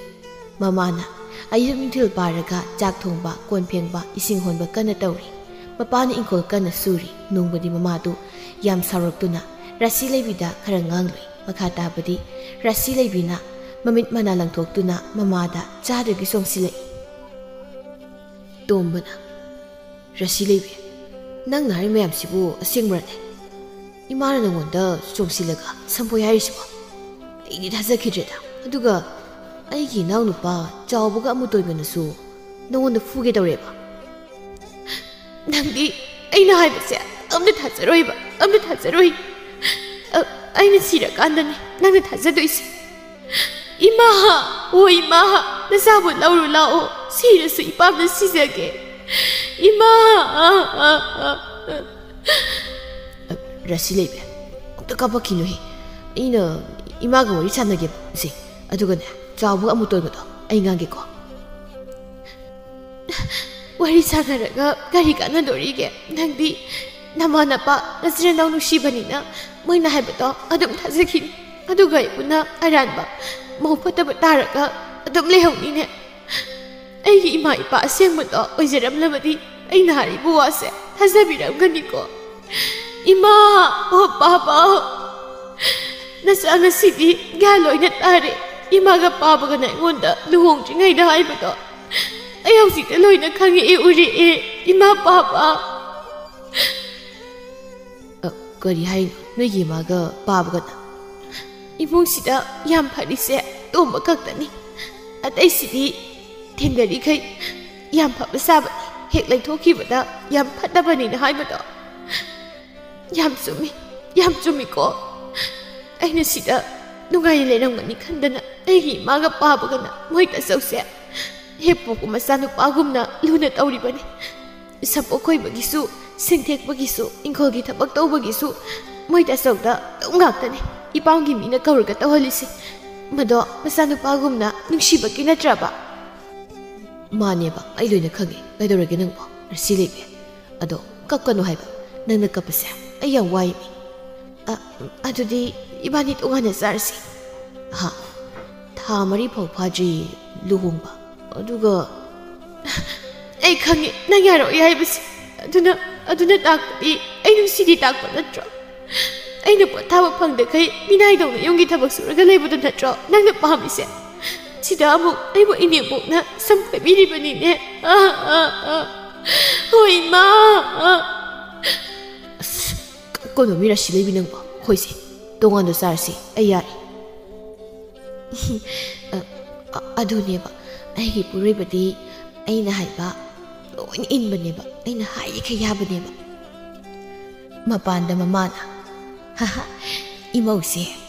ꯃꯃꯥꯅ ꯑꯌꯨꯛ ꯅꯨꯡꯊꯤꯜ ꯄꯥꯔꯒ ꯆꯥꯛ ꯊꯣꯡꯕ, ꯀꯣꯟ ꯐꯦꯡꯕ, ꯏꯁꯤꯡ ꯍꯣꯟꯕ ꯀꯟꯅ ꯇꯧꯔꯤ꯫ ꯃꯄꯥꯅ ꯏꯪꯈꯣꯜ ꯀꯟꯅ ꯁꯨꯔꯤ꯫ ꯅꯣꯡꯃꯗꯤ ꯃꯃꯥꯗꯨ ꯌꯥꯝ ꯁꯥꯎꯔꯛꯇꯨꯅ ꯔꯥꯁꯤ ꯂꯩꯕꯤꯗ ꯈꯔ ꯉꯥꯡꯂꯨꯏ꯫ ꯃꯈꯥ ꯇꯥꯕꯗꯤ ꯔꯥꯁꯤ ꯂꯩꯕꯤꯅ ꯃꯃꯤꯠ ꯃꯅꯥ ꯂꯪꯊꯣꯛꯇꯨꯅ ꯃꯃꯥꯗ ꯆꯥꯗꯒꯤ ꯆꯣꯡꯁꯤꯜꯂꯛꯏ꯫ ꯇꯣꯝꯕꯅ, "ꯔꯥꯁꯤ ꯂꯩꯕꯤ, ꯅꯪꯅ ꯍꯥꯏꯔꯤ ꯃꯌꯥꯝꯁꯤꯕꯨ ꯑꯁꯦꯡꯕ꯭ꯔꯅꯦ? ꯏꯃꯥꯅ ꯅꯉꯣꯟꯗ ꯆꯣꯡꯁꯤꯜꯂꯒ ꯁꯝꯄꯣꯏ ꯍꯥꯏꯔꯤꯁꯤꯕꯣ? ꯑꯩꯗꯤ ꯊꯥꯖꯈꯤꯗ꯭ꯔꯦꯗ꯫ ꯑꯗꯨꯒ ꯑꯩꯒꯤ ꯏꯅꯥꯎꯅꯨꯄꯥ ꯆꯥꯎꯕꯒ ꯑꯃꯨꯇꯣꯟꯒꯅꯁꯨ ꯅꯉꯣꯟꯗ ꯐꯨꯒꯦ ꯇꯧꯔꯦꯕ?" ꯅꯪꯗꯤ ꯑꯩꯅ ꯍꯥꯏꯕꯁꯦ ꯑꯝꯇ ꯊꯥꯖꯔꯣꯏꯕ, ꯑꯝꯇ ꯊꯥꯖꯔꯣꯏ꯫ ꯑ, ꯑꯩꯅ ꯁꯤꯔꯀꯥꯟꯗꯅꯦ ꯅꯪꯅ ꯊꯥꯖꯗꯣꯏꯁꯦ꯫ ꯏꯃꯥ! ꯑꯣ ꯏꯃꯥ! ꯅꯆꯥꯕꯨ ꯂꯧꯔꯨ ꯂꯥꯛꯑꯣ꯫ ꯁꯤꯔꯁꯨ ꯏꯄꯥꯝꯅ ꯁꯤꯖꯒꯦ꯫ ꯏꯃꯥ! ꯑ, ꯑ, ꯑ, ꯑ꯫ ꯑ, ꯔꯥꯁꯤ ꯂꯩꯕꯤ, ꯑꯝꯇ ꯀꯥꯞꯄꯛꯈꯤꯅꯨꯍꯦ꯫ ꯑꯩꯅ ꯏꯃꯥꯒ ꯋꯥꯔꯤ ꯁꯥꯟꯅꯒꯦꯕ꯫ ꯁꯦ, ꯑꯗꯨꯒꯅꯦ, ꯆꯥꯎꯕꯒ ꯑꯃꯨꯛ ꯇꯣꯟꯕꯗꯣ ꯑꯩ ꯉꯥꯡꯒꯦꯀꯣ꯫ ꯋꯥꯔꯤ ꯁꯥꯟꯅꯔꯒ ꯀꯔꯤ ꯀꯥꯟꯅꯗꯣꯔꯤꯒꯦ? ꯅꯪꯗꯤ ꯅꯃꯥ ꯅꯄꯥ ꯅꯆꯤꯟ ꯅꯅꯥꯎ ꯅꯨꯡꯁꯤꯕꯅꯤꯅ ꯃꯣꯏꯅ ꯍꯥꯏꯕꯗꯣ ꯑꯗꯨꯝ ꯊꯥꯖꯈꯤꯅꯤ꯫ ꯑꯗꯨꯒ ꯑꯩꯕꯨꯅ ꯑꯔꯥꯟꯕ, ꯃꯧ ꯐꯠꯇꯕ ꯇꯥꯔꯒ ꯑꯗꯨꯝ ꯂꯩꯍꯧꯅꯤꯅꯦ꯫ ꯑꯩꯒꯤ ꯏꯃꯥ ꯏꯄꯥ ꯑꯁꯦꯡꯕꯗꯣ ꯑꯣꯏꯖꯔꯝꯂꯕꯗꯤ ꯑꯩꯅ ꯍꯥꯏꯔꯤꯕ ꯋꯥꯁꯦ ꯊꯥꯖꯕꯤꯔꯝꯒꯅꯤꯀꯣ꯫ ꯏꯃꯥ! ꯑꯣ ꯄꯥꯕ! ꯅꯆꯥ ꯉꯁꯤꯗꯤ ꯒ꯭ꯌꯥꯟ ꯂꯣꯏꯅ ꯇꯥꯔꯦ꯫ ꯏꯃꯥꯒ ꯄꯥꯕꯒꯅ ꯑꯩꯉꯣꯟꯗ ꯂꯨꯍꯣꯡꯗ꯭ꯔꯤꯉꯩꯗ ꯍꯥꯏꯕꯗꯣ ꯑꯩ ꯍꯧꯖꯤꯛꯇ ꯂꯣꯏꯅ ꯈꯪꯉꯛꯑꯦ, ꯎꯔꯛꯑꯦ꯫ ꯏꯃꯥ ꯄꯥꯕ! ꯑ, ꯀꯔꯤ ꯍꯥꯏꯅꯣ? ꯅꯣꯏꯒꯤ ꯏꯃꯥꯒ ꯄꯥꯕꯒꯅ? ꯏꯃꯨꯡꯁꯤꯗ ꯌꯥꯝ ꯐꯔꯤꯁꯦ ꯇꯣꯝꯕ ꯈꯛꯇꯅꯤ꯫ ꯑꯇꯩꯁꯤꯗꯤ ꯊꯦꯡꯅꯔꯤꯈꯩ ꯌꯥꯝ ꯐꯕ ꯁꯥꯕꯅꯤ꯫ ꯍꯦꯛ ꯂꯩꯊꯣꯛꯈꯤꯕꯗ ꯌꯥꯝ ꯐꯠꯇꯕꯅꯤꯅ ꯍꯥꯏꯕꯗꯣ꯫ ꯌꯥꯝ ꯆꯨꯝꯃꯤ, ꯌꯥꯝ ꯆꯨꯝꯃꯤꯀꯣ꯫ ꯑꯩꯅ ꯁꯤꯗ ꯅꯨꯡꯉꯥꯏꯅ ꯂꯩꯔꯝꯒꯅꯤ ꯈꯟꯗꯅ ꯑꯩꯒꯤ ꯏꯃꯥꯒ ꯄꯥꯕꯒꯅ ꯃꯣꯏ ꯇꯥꯆꯧꯁꯦ ꯍꯦꯛ ꯄꯣꯛꯄ ꯃꯆꯥꯅꯨꯄꯥꯒꯨꯝꯅ ꯂꯨꯅ ꯇꯧꯔꯤꯕꯅꯤ꯫ ꯁꯝꯄꯣꯠ ꯈꯣꯏꯕꯒꯤꯁꯨ, ꯁꯤꯡ ꯊꯦꯛꯄꯒꯤꯁꯨ, ꯏꯪꯈꯣꯜꯒꯤ ꯊꯕꯛ ꯇꯧꯕꯒꯤꯁꯨ ꯃꯣꯏ ꯇꯥꯆꯧꯗ ꯑꯗꯨꯝ ꯉꯥꯛꯇꯅꯤ ꯏꯄꯥꯝꯒꯤ ꯃꯤꯅ ꯀꯧꯔꯒ ꯇꯧꯍꯜꯂꯤꯁꯦ꯫ ꯃꯗꯣ ꯃꯆꯥꯅꯨꯄꯥꯒꯨꯝꯅ ꯅꯨꯡꯁꯤꯕꯒꯤ ꯅꯠꯇ꯭ꯔꯕ? ꯃꯥꯅꯦꯕ, ꯑꯩ ꯂꯣꯏꯅ ꯈꯪꯉꯦ꯫ ꯀꯩꯗꯧꯔꯒꯦ ꯅꯪꯕꯣ? ꯔꯥꯁꯤ ꯂꯩꯕꯤ꯫ ꯑꯗꯣ ꯀꯞꯀꯅꯨ ꯍꯥꯏꯕ꯫ ꯅꯪꯅ ꯀꯞꯄꯁꯦ ꯑꯩ ꯌꯥꯝ ꯋꯥꯏꯃꯤ꯫ ꯑ, ꯑꯗꯨꯗꯤ ꯏꯕꯥꯅꯤ ꯇꯣꯉꯥꯟꯅ ꯆꯥꯔꯁꯤ꯫ ꯍꯥ? ꯊꯥ ꯃꯔꯤ ꯐꯥꯎ ꯐꯥꯗ꯭ꯔꯤ ꯂꯨꯍꯣꯡꯕ꯫ ꯑꯗꯨꯒ ꯑꯩ ꯈꯪꯉꯤ ꯅꯪ ꯌꯥꯔꯛꯑꯣꯏ ꯍꯥꯏꯕꯁꯦ꯫ ꯑꯗꯨꯅ, ꯑꯗꯨꯅ ꯇꯥꯛꯄꯗꯤ ꯑꯩ ꯅꯨꯡꯁꯤꯗꯦ ꯇꯥꯛꯄ ꯅꯠꯇ꯭ꯔꯣ? ꯑꯩꯅ ꯄꯣꯊꯥꯕ ꯐꯪꯗꯈꯩ ꯃꯤꯅꯥꯏꯗꯧꯅ ꯌꯨꯝꯒꯤ ꯊꯕꯛ ꯁꯨꯔꯒ ꯂꯩꯕꯗꯨ ꯅꯠꯇ꯭ꯔꯣ ꯅꯪꯅ ꯄꯥꯝꯃꯤꯁꯦ? ꯁꯤꯗ ꯑꯃꯨꯛ ꯑꯩꯕꯨ ꯏꯅꯦꯝꯕꯣꯛꯅ ꯁꯝ ꯈꯣꯏꯕꯤꯔꯤꯕꯅꯤꯅꯦ꯫ ꯑꯥ, ꯑꯥ, ꯑꯥ꯫ ꯍꯣꯏ, ꯏꯃꯥ! ꯑꯥ꯫ ꯑꯁ, ꯀꯣꯟꯅꯣ ꯃꯤ ꯔꯥꯁꯤ ꯂꯩꯕꯤ ꯅꯪꯕꯣ꯫ ꯍꯣꯏꯁꯦ, ꯇꯣꯉꯥꯟꯅ ꯆꯥꯔꯁꯤ꯫ ꯑꯩ ꯌꯥꯔꯦ꯫ ꯑ, ꯑ, ꯑꯗꯨꯅꯦꯕ, ꯑꯩꯒꯤ ꯄꯨꯔꯣꯏꯕꯗꯤ ꯑꯩꯅ ꯍꯥꯏꯕ ꯂꯣꯏꯅ ꯏꯟꯕꯅꯦꯕ, ꯑꯩꯅ ꯍꯥꯏꯔꯤꯈꯩ ꯌꯥꯕꯅꯦꯕ꯫ ꯃꯄꯥꯟꯗ ꯃꯃꯥꯅ, "ꯍꯥꯍꯥ, ꯏꯃꯧꯁꯦ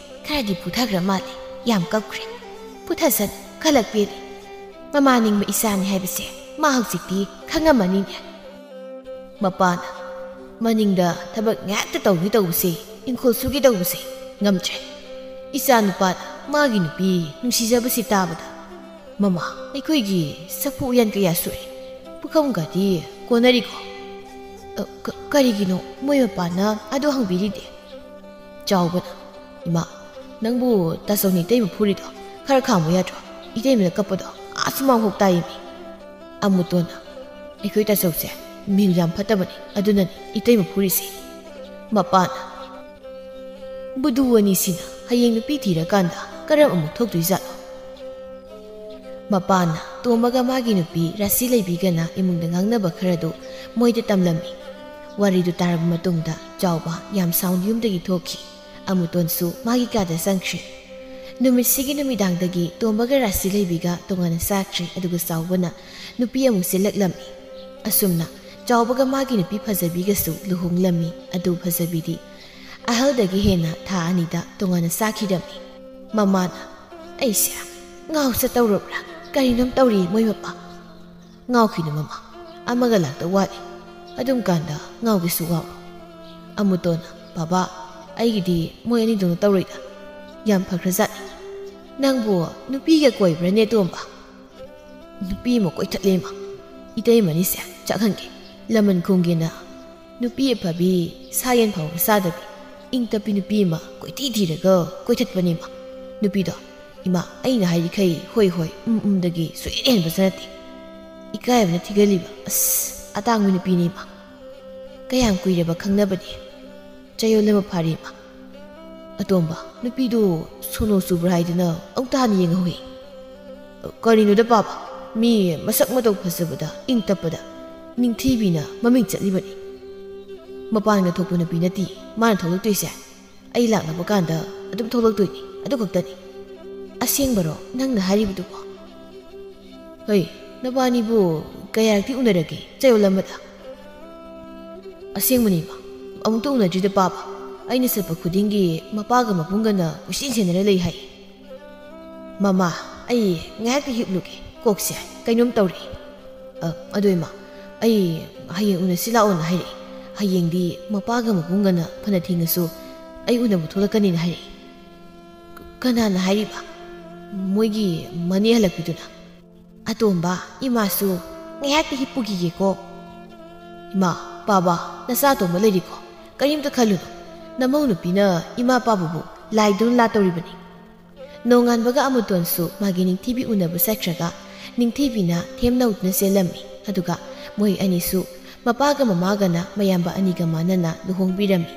ꯈꯔꯗꯤ ꯄꯨꯊꯈ꯭ꯔ ꯃꯥꯜꯂꯦ, ꯌꯥꯝ ꯀꯞꯈ꯭ꯔꯦ꯫ ꯄꯨꯊꯁꯅꯨ, ꯈꯜꯂꯛ ꯄꯦꯜꯂꯦ꯫ ꯃꯃꯥ ꯅꯤꯡꯕ ꯏꯆꯥꯅꯤ ꯍꯥꯏꯕꯁꯦ ꯃꯥ ꯍꯧꯖꯤꯛꯇꯤ ꯈꯪꯉꯝꯃꯅꯤꯅꯦ꯫" ꯃꯄꯥꯅ, "ꯃꯅꯤꯡꯗ ꯊꯕꯛ ꯉꯥꯛꯇ ꯇꯧꯒꯦ ꯇꯧꯕꯁꯦ, ꯏꯪꯈꯣꯜ ꯁꯨꯒꯦ ꯇꯧꯕꯁꯦ ꯉꯝꯗ꯭ꯔꯦ꯫ ꯏꯆꯥ ꯅꯨꯄꯥꯅ ꯃꯥꯒꯤ ꯅꯨꯄꯤ ꯅꯨꯡꯁꯤꯖꯕꯁꯤ ꯇꯥꯕꯗ, ꯃꯃꯥ, ꯑꯩꯈꯣꯏꯒꯤ ꯆꯐꯨ ꯎꯌꯥꯟ ꯀꯌꯥ ꯁꯨꯔꯦ, ꯄꯨꯈꯝꯒꯗꯤ ꯀꯣꯟꯅꯔꯤꯀꯣ?" ꯑ, ꯀ-, ꯀꯔꯤꯒꯤꯅꯣ ꯃꯣꯏ ꯃꯄꯥꯅ ꯑꯗꯨ ꯍꯪꯕꯤꯔꯤꯗꯤ? ꯆꯥꯎꯕꯅ, "ꯏꯃꯥ, ꯅꯪꯕꯨ ꯇꯥꯆꯧꯅ ꯏꯇꯩꯃ ꯐꯨꯔꯤꯗꯣ ꯈꯔ ꯈꯥꯝꯃꯨ ꯌꯥꯗ꯭ꯔꯣ? ꯏꯇꯩꯃꯅ ꯀꯞꯄꯗꯣ ꯑꯥ ꯁꯨꯃꯥꯡꯐꯥꯎ ꯇꯥꯏꯌꯦꯃꯤ꯫" ꯑꯃꯨꯇꯣꯟꯅ, "ꯑꯩꯈꯣꯏ ꯇꯥꯆꯧꯁꯦ ꯃꯤꯍꯨꯜ ꯌꯥꯝ ꯐꯠꯇꯕꯅꯤ, ꯑꯗꯨꯅꯅꯤ ꯏꯇꯩꯃ ꯐꯨꯔꯤꯁꯦ꯫" ꯃꯄꯥꯅ, "ꯕꯨꯗꯨ ꯑꯅꯤꯁꯤꯅ ꯍꯌꯦꯡ ꯅꯨꯄꯤ ꯊꯤꯔꯀꯥꯟꯗ ꯀꯔꯝ ꯑꯃꯨꯛ ꯊꯣꯛꯇꯣꯏꯖꯥꯠꯅꯣ?" ꯃꯄꯥꯅ ꯇꯣꯝꯕꯒ ꯃꯥꯒꯤ ꯅꯨꯄꯤ ꯔꯥꯁꯤ ꯂꯩꯕꯤꯒꯅ ꯏꯃꯨꯡꯗ ꯉꯥꯡꯅꯕ ꯈꯔꯗꯨ ꯃꯣꯏꯗ ꯇꯝꯂꯝꯃꯤ꯫ ꯋꯥꯔꯤꯗꯨ ꯇꯥꯔꯕ ꯃꯇꯨꯡꯗ ꯆꯥꯎꯕ ꯌꯥꯝ ꯁꯥꯎꯅ ꯌꯨꯝꯗꯒꯤ ꯊꯣꯛꯈꯤ꯫ ꯑꯃꯨꯇꯣꯟꯁꯨ ꯃꯥꯒꯤ ꯀꯥꯗ ꯆꯪꯈ꯭ꯔꯦ꯫ ꯅꯨꯃꯤꯠꯁꯤꯒꯤ ꯅꯨꯃꯤꯗꯥꯡꯗꯒꯤ ꯇꯣꯝꯕꯒ ꯔꯥꯁꯤ ꯂꯩꯕꯤꯒ ꯇꯣꯉꯥꯟꯅ ꯆꯥꯈ꯭ꯔꯦ, ꯑꯗꯨꯒ ꯆꯥꯎꯕꯅ ꯅꯨꯄꯤ ꯑꯃꯨꯛ ꯆꯦꯜꯂꯛꯂꯝꯃꯤ꯫ ꯑꯁꯨꯝꯅ ꯆꯥꯎꯕꯒ ꯃꯥꯒꯤ ꯅꯨꯄꯤ ꯐꯖꯕꯤꯒꯁꯨ ꯂꯨꯍꯣꯡꯂꯝꯃꯤ꯫ ꯑꯗꯨ ꯐꯖꯕꯤꯗꯤ ꯑꯍꯜꯗꯒꯤ ꯍꯦꯟꯅ ꯊꯥ ꯑꯅꯤꯗ ꯇꯣꯉꯥꯟꯅ ꯆꯥꯈꯤꯔꯝꯃꯤ꯫ ꯃꯃꯥꯅ, "ꯑꯩꯁꯦ ꯉꯥꯎ ꯆꯠꯇꯧꯔꯕ꯭ꯔꯥ? ꯀꯔꯤꯅꯣꯝ ꯇꯧꯔꯤ ꯃꯣꯏ ꯃꯄꯥ꯫" "ꯉꯥꯎꯈꯤꯅꯨ ꯃꯃꯥ, ꯑꯃꯒ ꯂꯥꯛꯇ ꯋꯥꯠꯂꯤ, ꯑꯗꯨꯝ ꯀꯥꯟꯗ ꯉꯥꯎꯒꯦꯁꯨ ꯉꯥꯎꯔꯣ꯫" ꯑꯃꯨꯇꯣꯟꯅ, "ꯕꯥꯕꯥ, ꯑꯩꯒꯤꯗꯤ ꯃꯣꯏ ꯑꯅꯤꯗꯧꯅ ꯇꯧꯔꯣꯏꯗ, ꯌꯥꯝ ꯐꯈ꯭ꯔꯖꯥꯠꯅꯤ꯫ ꯅꯪꯕꯨ ꯅꯨꯄꯤꯒ ꯀꯣꯏꯕ꯭ꯔꯥꯅꯦ ꯇꯣꯝꯕ?" "ꯅꯨꯄꯤ ꯑꯃ ꯀꯣꯏꯊꯠꯂꯦ ꯏꯃꯥ, ꯏꯇꯩꯃꯅꯤꯁꯦ ꯆꯥꯛꯍꯟꯒꯦ, ꯂꯃꯟ ꯈꯨꯝꯒꯦꯅ ꯅꯨꯄꯤ ꯑꯐꯕꯤ ꯁꯥ ꯌꯦꯟ ꯐꯥꯎꯕ ꯆꯥꯗꯕꯤ ꯏꯪ ꯇꯞꯄꯤ ꯅꯨꯄꯤ ꯑꯃ ꯀꯣꯏꯊꯤ ꯊꯤꯔꯒ ꯀꯣꯏꯊꯠꯄꯅꯦ ꯏꯃꯥ꯫ ꯅꯨꯄꯤꯗꯣ, ꯏꯃꯥ, ꯑꯩꯅ ꯍꯥꯏꯔꯤꯈꯩ ꯍꯣꯏ ꯍꯣꯏ ꯎꯝ ꯎꯝꯗꯒꯤ ꯁꯨꯛꯍꯦꯟ ꯍꯦꯟꯕꯁꯨ ꯅꯠꯇꯦ꯫ ꯏꯀꯥꯏꯕꯅ ꯊꯤꯒꯜꯂꯤꯕ, ꯑꯁ, ꯑꯇꯥꯡꯕ ꯅꯨꯄꯤꯅꯤ ꯏꯃꯥ꯫ ꯀꯌꯥꯝ ꯀꯨꯏꯔꯕ ꯈꯪꯅꯕꯅꯤ, ꯆꯌꯣꯜ ꯑꯃ ꯐꯥꯔꯦ ꯏꯃꯥ꯫ ꯑꯇꯣꯝꯕ, ꯅꯨꯄꯤꯗꯨ ꯁꯣꯅꯣ ꯆꯨꯕ꯭ꯔꯥ ꯍꯥꯏꯗꯨꯅ ꯑꯃꯨꯛꯇ ꯍꯥꯟꯅ ꯌꯦꯡꯍꯧꯏ꯫" "ꯀꯔꯤꯅꯣꯗ ꯄꯥꯕ, ꯃꯤ ꯃꯁꯛ ꯃꯇꯧ ꯐꯖꯕꯗ ꯏꯪ ꯇꯞꯄꯗ ꯅꯤꯡꯊꯤꯕꯤꯅ ꯃꯃꯤꯡ ꯆꯠꯂꯤꯕꯅꯤ꯫ ꯃꯄꯥꯟꯒ ꯊꯣꯛꯄ ꯅꯨꯄꯤ ꯅꯠꯇꯦ ꯃꯥꯅ ꯊꯣꯛꯂꯛꯇꯣꯏꯁꯦ꯫ ꯑꯩ ꯂꯥꯛꯅꯕ ꯀꯥꯟꯗ ꯑꯗꯨꯝ ꯊꯣꯛꯂꯛꯇꯣꯏꯅꯤ, ꯑꯗꯨ ꯈꯛꯇꯅꯤ꯫" "ꯑꯁꯦꯡꯕꯔꯣ ꯅꯪꯅ ꯍꯥꯏꯔꯤꯕꯗꯨꯕꯣ?" "ꯍꯩ, ꯅꯕꯥꯅꯤꯕꯨ ꯀꯌꯥꯔꯛꯇꯤ ꯎꯅꯔꯒꯦ ꯆꯌꯣꯜ ꯑꯃꯗ? ꯑꯁꯦꯡꯕꯅꯤ ꯏꯃꯥ, ꯑꯃꯨꯛꯇ ꯎꯅꯗ꯭ꯔꯤꯗ ꯄꯥꯕ꯫ ꯑꯩꯅ ꯆꯠꯄ ꯈꯨꯗꯤꯡꯒꯤ ꯃꯄꯥꯒ ꯃꯕꯨꯡꯒꯅ ꯀꯣꯏꯁꯦꯟ ꯁꯦꯟꯅꯔ ꯂꯩ ꯍꯥꯏ꯫ ꯃꯃꯥ, ꯑꯩ ꯉꯥꯏꯍꯥꯛꯇꯤ ꯍꯤꯞꯂꯨꯒꯦ, ꯀꯣꯛꯁꯦ ꯀꯩꯅꯣꯝ ꯇꯧꯔꯦ꯫ ꯑ, ꯑꯗꯣ ꯏꯃꯥ, ꯑꯩ ꯍꯌꯦꯡ ꯎꯅꯁꯤ ꯂꯥꯛꯑꯣꯅ ꯍꯥꯏꯔꯛꯑꯦ꯫ ꯍꯌꯦꯡꯗꯤ ꯃꯄꯥꯒ ꯃꯕꯨꯡꯒꯅ ꯐꯅ ꯊꯦꯡꯉꯁꯨ ꯑꯩ ꯎꯅꯕ ꯊꯣꯛꯂꯛꯀꯅꯤꯅ ꯍꯥꯏꯔꯛꯑꯦ꯫ ꯀꯅꯥꯅ ꯍꯥꯏꯔꯤꯕ? ꯃꯣꯏꯒꯤ ꯃꯅꯦ ꯍꯜꯂꯛꯄꯤꯗꯨꯅ? ꯑꯇꯣꯝꯕ, ꯏꯃꯥꯁꯨ ꯉꯥꯏꯍꯥꯛꯇꯤ ꯍꯤꯞꯄꯨꯈꯤꯒꯦꯀꯣ꯫ ꯏꯃꯥ, ꯄꯥꯕ, ꯅꯆꯥ ꯑꯇꯣꯝꯕ ꯂꯩꯔꯤꯀꯣ, ꯀꯔꯤꯝꯇ ꯈꯜꯂꯨꯅꯨ꯫ ꯅꯃꯧ ꯅꯨꯄꯤꯅ ꯏꯃꯥ ꯄꯥꯕꯕꯨ ꯂꯥꯏꯗꯧꯅ ꯂꯥꯠꯇꯧꯔꯤꯕꯅꯤ꯫ ꯅꯣꯡꯉꯥꯟꯕꯒ ꯑꯃꯨꯇꯣꯟꯁꯨ ꯃꯥꯒꯤ ꯅꯤꯡꯊꯤꯕꯤ ꯎꯅꯕ ꯆꯠꯈ꯭ꯔꯒ ꯅꯤꯡꯊꯤꯕꯤꯅ ꯊꯦꯝꯅꯧꯗꯨꯅ ꯆꯦꯜꯂꯝꯃꯤ꯫ ꯑꯗꯨꯒ ꯃꯣꯏ ꯑꯅꯤꯁꯨ ꯃꯄꯥꯒ ꯃꯃꯥꯒꯅ ꯃꯌꯥꯝꯕ ꯑꯅꯤꯒ ꯃꯥꯟꯅꯅ ꯂꯨꯍꯣꯡꯕꯤꯔꯝꯃꯤ꯫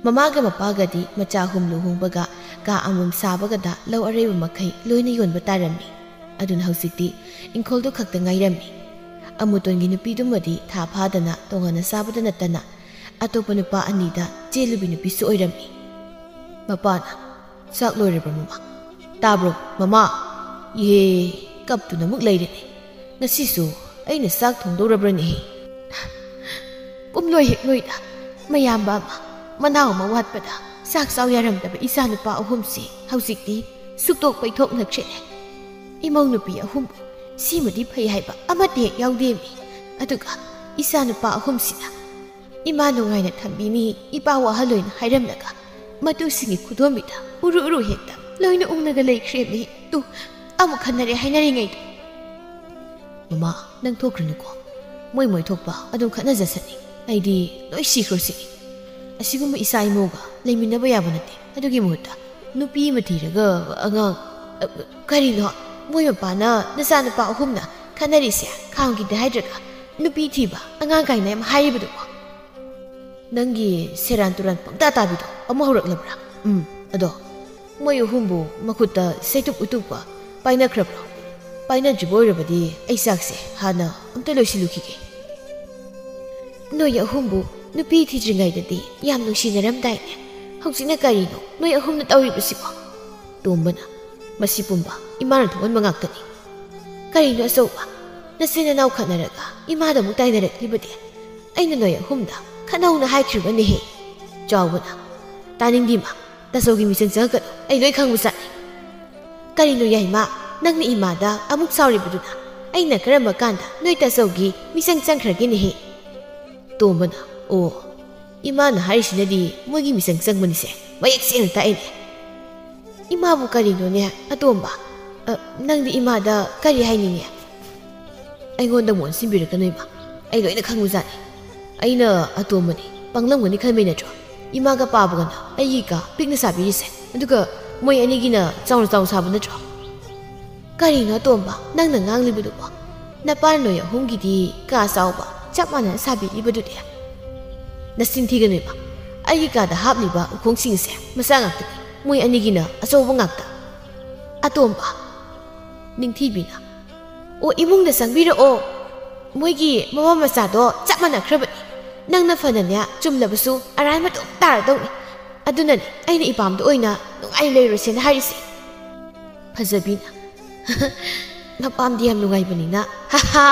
ꯃꯃꯥꯒ ꯃꯄꯥꯒꯗꯤ ꯃꯆꯥ ꯑꯍꯨꯝ ꯂꯨꯍꯣꯡꯕꯒ ꯀꯥ ꯑꯃꯃꯝ ꯁꯥꯕꯒꯗ ꯂꯧ ꯑꯔꯩꯕ ꯃꯈꯩ ꯂꯣꯏꯅ ꯌꯣꯟꯕ ꯇꯥꯔꯝꯃꯤ꯫ ꯑꯗꯨꯅ ꯍꯧꯖꯤꯛꯇꯤ ꯏꯪꯈꯣꯜꯗꯨ ꯈꯛꯇ ꯉꯥꯏꯔꯝꯃꯤ꯫ ꯑꯃꯨꯇꯣꯟꯒꯤ ꯅꯨꯄꯤꯗꯨꯃꯗꯤ ꯊꯥ ꯐꯥꯗꯅ ꯇꯣꯉꯥꯟꯅ ꯆꯥꯕꯗ ꯅꯠꯇꯅ ꯑꯇꯣꯞꯄ ꯅꯨꯄꯥ ꯑꯅꯤꯗ ꯆꯦꯜꯂꯨꯕꯤ ꯅꯨꯄꯤꯁꯨ ꯑꯣꯏꯔꯝꯃꯤ꯫ ꯃꯄꯥꯅ, "ꯆꯥꯛ ꯂꯣꯏꯔꯕ꯭ꯔ ꯃꯃꯥ? ꯇꯥꯕ꯭ꯔꯣ ꯃꯃꯥ? ꯏꯍꯦ, ꯀꯞꯇꯨꯅ ꯑꯃꯨꯛ ꯂꯩꯔꯦꯅꯦ꯫ ꯉꯁꯤꯁꯨ ꯑꯩꯅ ꯆꯥꯛ ꯊꯣꯡꯗꯧꯔꯕ꯭ꯔꯅꯦꯍꯦ?" ꯄꯨꯝꯂꯣꯏ ꯍꯦꯛ ꯂꯣꯏꯗ ꯃꯌꯥꯝꯕ ꯑꯃ, ꯃꯅꯥꯎ ꯑꯃ ꯋꯥꯠꯄꯗ ꯆꯥꯛ ꯆꯥꯎ ꯌꯥꯔꯝꯗꯕ ꯏꯆꯥ ꯅꯨꯄꯥ ꯑꯍꯨꯝꯁꯤ ꯍꯧꯖꯤꯛꯇꯤ ꯁꯨꯛꯇꯣꯛ ꯄꯩꯊꯣꯛꯅꯈ꯭ꯔꯦꯅꯦ꯫ ꯏꯃꯧ ꯅꯨꯄꯤ ꯑꯍꯨꯝ ꯁꯤꯃꯗꯤ ꯐꯩ ꯍꯥꯏꯕ ꯑꯃꯠꯇ ꯍꯦꯛ ꯌꯥꯎꯗꯦꯃꯤ꯫ ꯑꯗꯨꯒ ꯏꯆꯥ ꯅꯨꯄꯥ ꯑꯍꯨꯝꯁꯤꯅ ꯏꯃꯥ ꯅꯨꯡꯉꯥꯏꯅ ꯊꯝꯕꯤꯅꯤ, ꯏꯄꯥ ꯋꯥꯍꯜꯂꯣꯏꯅ ꯍꯥꯏꯔꯝꯂꯒ ꯃꯇꯨꯁꯤꯡꯒꯤ ꯈꯨꯗꯣꯝꯕꯤꯗ ꯎꯔꯨ ꯎꯔꯨ ꯍꯦꯛꯇ ꯂꯣꯏꯅ ꯎꯪꯂꯒ ꯂꯩꯈ꯭ꯔꯦꯃꯤ꯫ ꯇꯨ, ꯑꯃꯨꯛ ꯈꯟꯅꯔꯦ ꯍꯥꯏꯅꯔꯤꯉꯩꯗ꯫ ꯃꯃꯥ, ꯅꯪ ꯊꯣꯛꯈ꯭ꯔꯅꯨꯀꯣ꯫ ꯃꯣꯏ ꯃꯣꯏ ꯊꯣꯛꯄ ꯑꯗꯨꯝ ꯈꯠꯅꯖꯁꯅꯤ꯫ ꯑꯩꯗꯤ ꯂꯣꯏ ꯁꯤꯈ꯭ꯔꯣ ꯁꯤꯅꯤ꯫ ꯑꯁꯤꯒꯨꯝꯕ ꯏꯆꯥ ꯏꯃꯧꯒ ꯂꯩꯃꯤꯟꯅꯕ ꯌꯥꯕ ꯅꯠꯇꯦ꯫ ꯑꯗꯨꯒꯤ ꯃꯍꯨꯠꯇ ꯅꯨꯄꯤ ꯑꯃ ꯊꯤꯔꯒ ꯑꯉꯥꯡ, ꯑ, ꯀꯔꯤꯅꯣ? ꯃꯣꯏ ꯃꯄꯥꯅ ꯅꯆꯥꯅꯨꯄꯥ ꯑꯍꯨꯝꯅ ꯈꯠꯅꯔꯤꯁꯦ ꯈꯥꯝꯈꯤꯗꯦ ꯍꯥꯏꯗ꯭ꯔꯒ ꯅꯨꯄꯤ ꯊꯤꯕ, ꯑꯉꯥꯡ ꯀꯥꯏꯅ ꯌꯥꯝ ꯍꯥꯏꯔꯤꯕꯗꯨꯕꯣ? ꯅꯪꯒꯤ ꯁꯦꯔꯥꯟ ꯇꯨꯔꯥꯟ ꯄꯪꯇꯥ ꯇꯥꯕꯤꯗꯣ ꯑꯃꯨꯛ ꯍꯧꯔꯛꯂꯕ꯭ꯔꯥ? ꯎꯝ, ꯑꯗꯣ ꯃꯣꯏ ꯑꯍꯨꯝꯕꯨ ꯃꯈꯨꯠꯇ ꯁꯩꯇꯨꯞ ꯎꯇꯨꯞꯀ ꯄꯥꯏꯅꯈ꯭ꯔꯕ꯭ꯔꯣ? ꯄꯥꯏꯅꯗ꯭ꯔꯤꯕ ꯑꯣꯏꯔꯕꯗꯤ ꯑꯩ ꯆꯥꯛꯁꯦ ꯍꯥꯟꯅ ꯑꯝꯇ ꯂꯣꯏꯁꯤꯜꯂꯨꯈꯤꯒꯦ꯫ ꯅꯣꯏ ꯑꯍꯨꯝꯕꯨ ꯅꯨꯄꯤ ꯊꯤꯗ꯭ꯔꯤꯉꯩꯗꯗꯤ ꯌꯥꯝ ꯅꯨꯡꯁꯤꯅꯔꯝꯗꯥꯏꯅꯦ꯫ ꯍꯧꯖꯤꯛꯅ ꯀꯔꯤꯅꯣ ꯅꯣꯏ ꯑꯍꯨꯝꯅ ꯇꯧꯔꯤꯕꯁꯤꯕꯣ? ꯇꯣꯝꯕꯅ, "ꯃꯁꯤ ꯄꯨꯝꯕ ꯏꯃꯥꯅ ꯊꯣꯛꯍꯟꯕ ꯉꯥꯛꯇꯅꯤ꯫ ꯀꯔꯤꯅꯣ ꯑꯆꯧꯕ? ꯅꯆꯤꯟ ꯅꯅꯥꯎ ꯈꯠꯅꯔꯒ ꯏꯃꯥꯗ ꯑꯃꯨꯛ ꯇꯥꯏꯅꯔꯛꯂꯤꯕꯗꯤ? ꯑꯩꯅ ꯅꯣꯏ ꯑꯍꯨꯝꯗ ꯈꯠꯅꯧꯅ ꯍꯥꯏꯈ꯭ꯔꯤꯕꯅꯦꯍꯦ꯫ ꯆꯥꯎꯕꯅ, "ꯇꯥꯅꯤꯡꯗꯦ ꯏꯃꯥ, ꯇꯥꯆꯧꯒꯤ ꯃꯤꯆꯪ ꯆꯪꯉꯛꯀꯅꯨ, ꯑꯩ ꯂꯣꯏ ꯈꯪꯕꯖꯥꯠꯅꯤ"꯫ "ꯀꯔꯤꯅꯣ ꯌꯥꯏꯃ, ꯅꯪꯅ ꯏꯃꯥꯗ ꯑꯃꯨꯛ ꯁꯥꯎꯔꯤꯕꯗꯨꯅ? ꯑꯩꯅ ꯀꯔꯝꯕ ꯀꯥꯟꯗ ꯅꯣꯏ ꯇꯥꯆꯧꯒꯤ ꯃꯤꯆꯪ ꯆꯪꯈ꯭ꯔꯒꯦꯅꯦꯍꯦ?" ꯇꯣꯝꯕꯅ, "ꯑꯣ, ꯏꯃꯥꯅ ꯍꯥꯏꯔꯤꯁꯤꯅꯗꯤ ꯃꯣꯏꯒꯤ ꯃꯤꯆꯪ ꯆꯪꯕꯅꯤꯁꯦ ꯃꯌꯦꯛ ꯁꯦꯡꯅ ꯇꯥꯛꯏꯅꯦ"꯫ "ꯏꯃꯥꯕꯨ ꯀꯔꯤꯅꯣꯅꯦ ꯑꯇꯣꯝꯕ? ꯑ, ꯅꯪꯗꯤ ꯏꯃꯥꯗ ꯀꯔꯤ ꯍꯥꯏꯅꯤꯡꯉꯦ?" "ꯑꯩꯉꯣꯟꯗ ꯑꯃꯨꯛ ꯑꯣꯟꯁꯤꯟꯕꯤꯔꯛꯀꯅꯨ ꯏꯃꯥ, ꯑꯩ ꯂꯣꯏꯅ ꯈꯪꯕꯖꯥꯠꯅꯤ꯫ ꯑꯩꯅ ꯑꯇꯣꯝꯕꯅꯤ, ꯄꯪꯂꯝꯒꯅꯤ ꯈꯟꯕꯩ ꯅꯠꯇ꯭ꯔꯣ ꯏꯃꯥꯒ ꯄꯥꯕꯒꯅ ꯑꯩꯒꯤ ꯀꯥ ꯄꯤꯛꯅ ꯁꯥꯕꯤꯔꯤꯁꯦ? ꯑꯗꯨꯒ ꯃꯣꯏ ꯑꯅꯤꯒꯤꯅ ꯆꯥꯎꯅ ꯆꯥꯎꯅ ꯁꯥꯕ ꯅꯠꯇ꯭ꯔꯣ?" "ꯀꯔꯤꯅꯣ ꯑꯇꯣꯝꯕ ꯅꯪꯅ ꯉꯥꯡꯂꯤꯕꯗꯨꯕꯣ? ꯅꯄꯥ ꯅꯣꯏ ꯑꯍꯨꯝꯒꯤꯗꯤ ꯀꯥ ꯆꯥꯎꯕ ꯆꯞ ꯃꯥꯟꯅꯅ ꯁꯥꯕꯤꯔꯤꯕꯗꯨꯗꯤ?" "ꯅꯆꯤꯟ ꯊꯤꯒꯅꯨ ꯏꯃꯥ, ꯑꯩꯒꯤ ꯀꯥꯗ ꯍꯥꯞꯂꯤꯕ ꯎꯈꯣꯡꯁꯤꯡꯁꯦ ꯃꯆꯥ ꯉꯥꯛꯇꯅꯤ, ꯃꯣꯏ ꯑꯅꯤꯒꯤꯅ ꯑꯆꯧꯕ ꯉꯥꯛꯇ"꯫ ꯑꯇꯣꯝꯕ, ꯅꯤꯡꯊꯤꯕꯤꯅ, "ꯑꯣ, ꯏꯃꯨꯡꯗ ꯆꯪꯕꯤꯔꯛꯑꯣ, ꯃꯣꯏꯒꯤ ꯃꯃꯥ ꯃꯆꯥꯗꯣ ꯆꯞ ꯃꯥꯟꯅꯈ꯭ꯔꯕꯅꯤ꯫ ꯅꯪꯅ ꯐꯅꯅꯦ ꯆꯨꯝꯂꯕꯁꯨ ꯑꯔꯥꯟꯕ ꯑꯗꯨꯝ ꯇꯥꯔꯗꯧꯅꯤ꯫ ꯑꯗꯨꯅꯅꯦ ꯑꯩꯅ ꯏꯄꯥꯝꯗ ꯑꯣꯏꯅ ꯅꯨꯡꯉꯥꯏꯅ ꯂꯩꯔꯨꯔꯁꯦꯅ ꯍꯥꯏꯔꯤꯁꯦ"꯫ ꯐꯖꯕꯤꯅ, "ꯅꯄꯥꯝꯗꯤ ꯌꯥꯝ ꯅꯨꯡꯉꯥꯏꯕꯅꯤꯅ, ꯍꯥ ꯍꯥ"꯫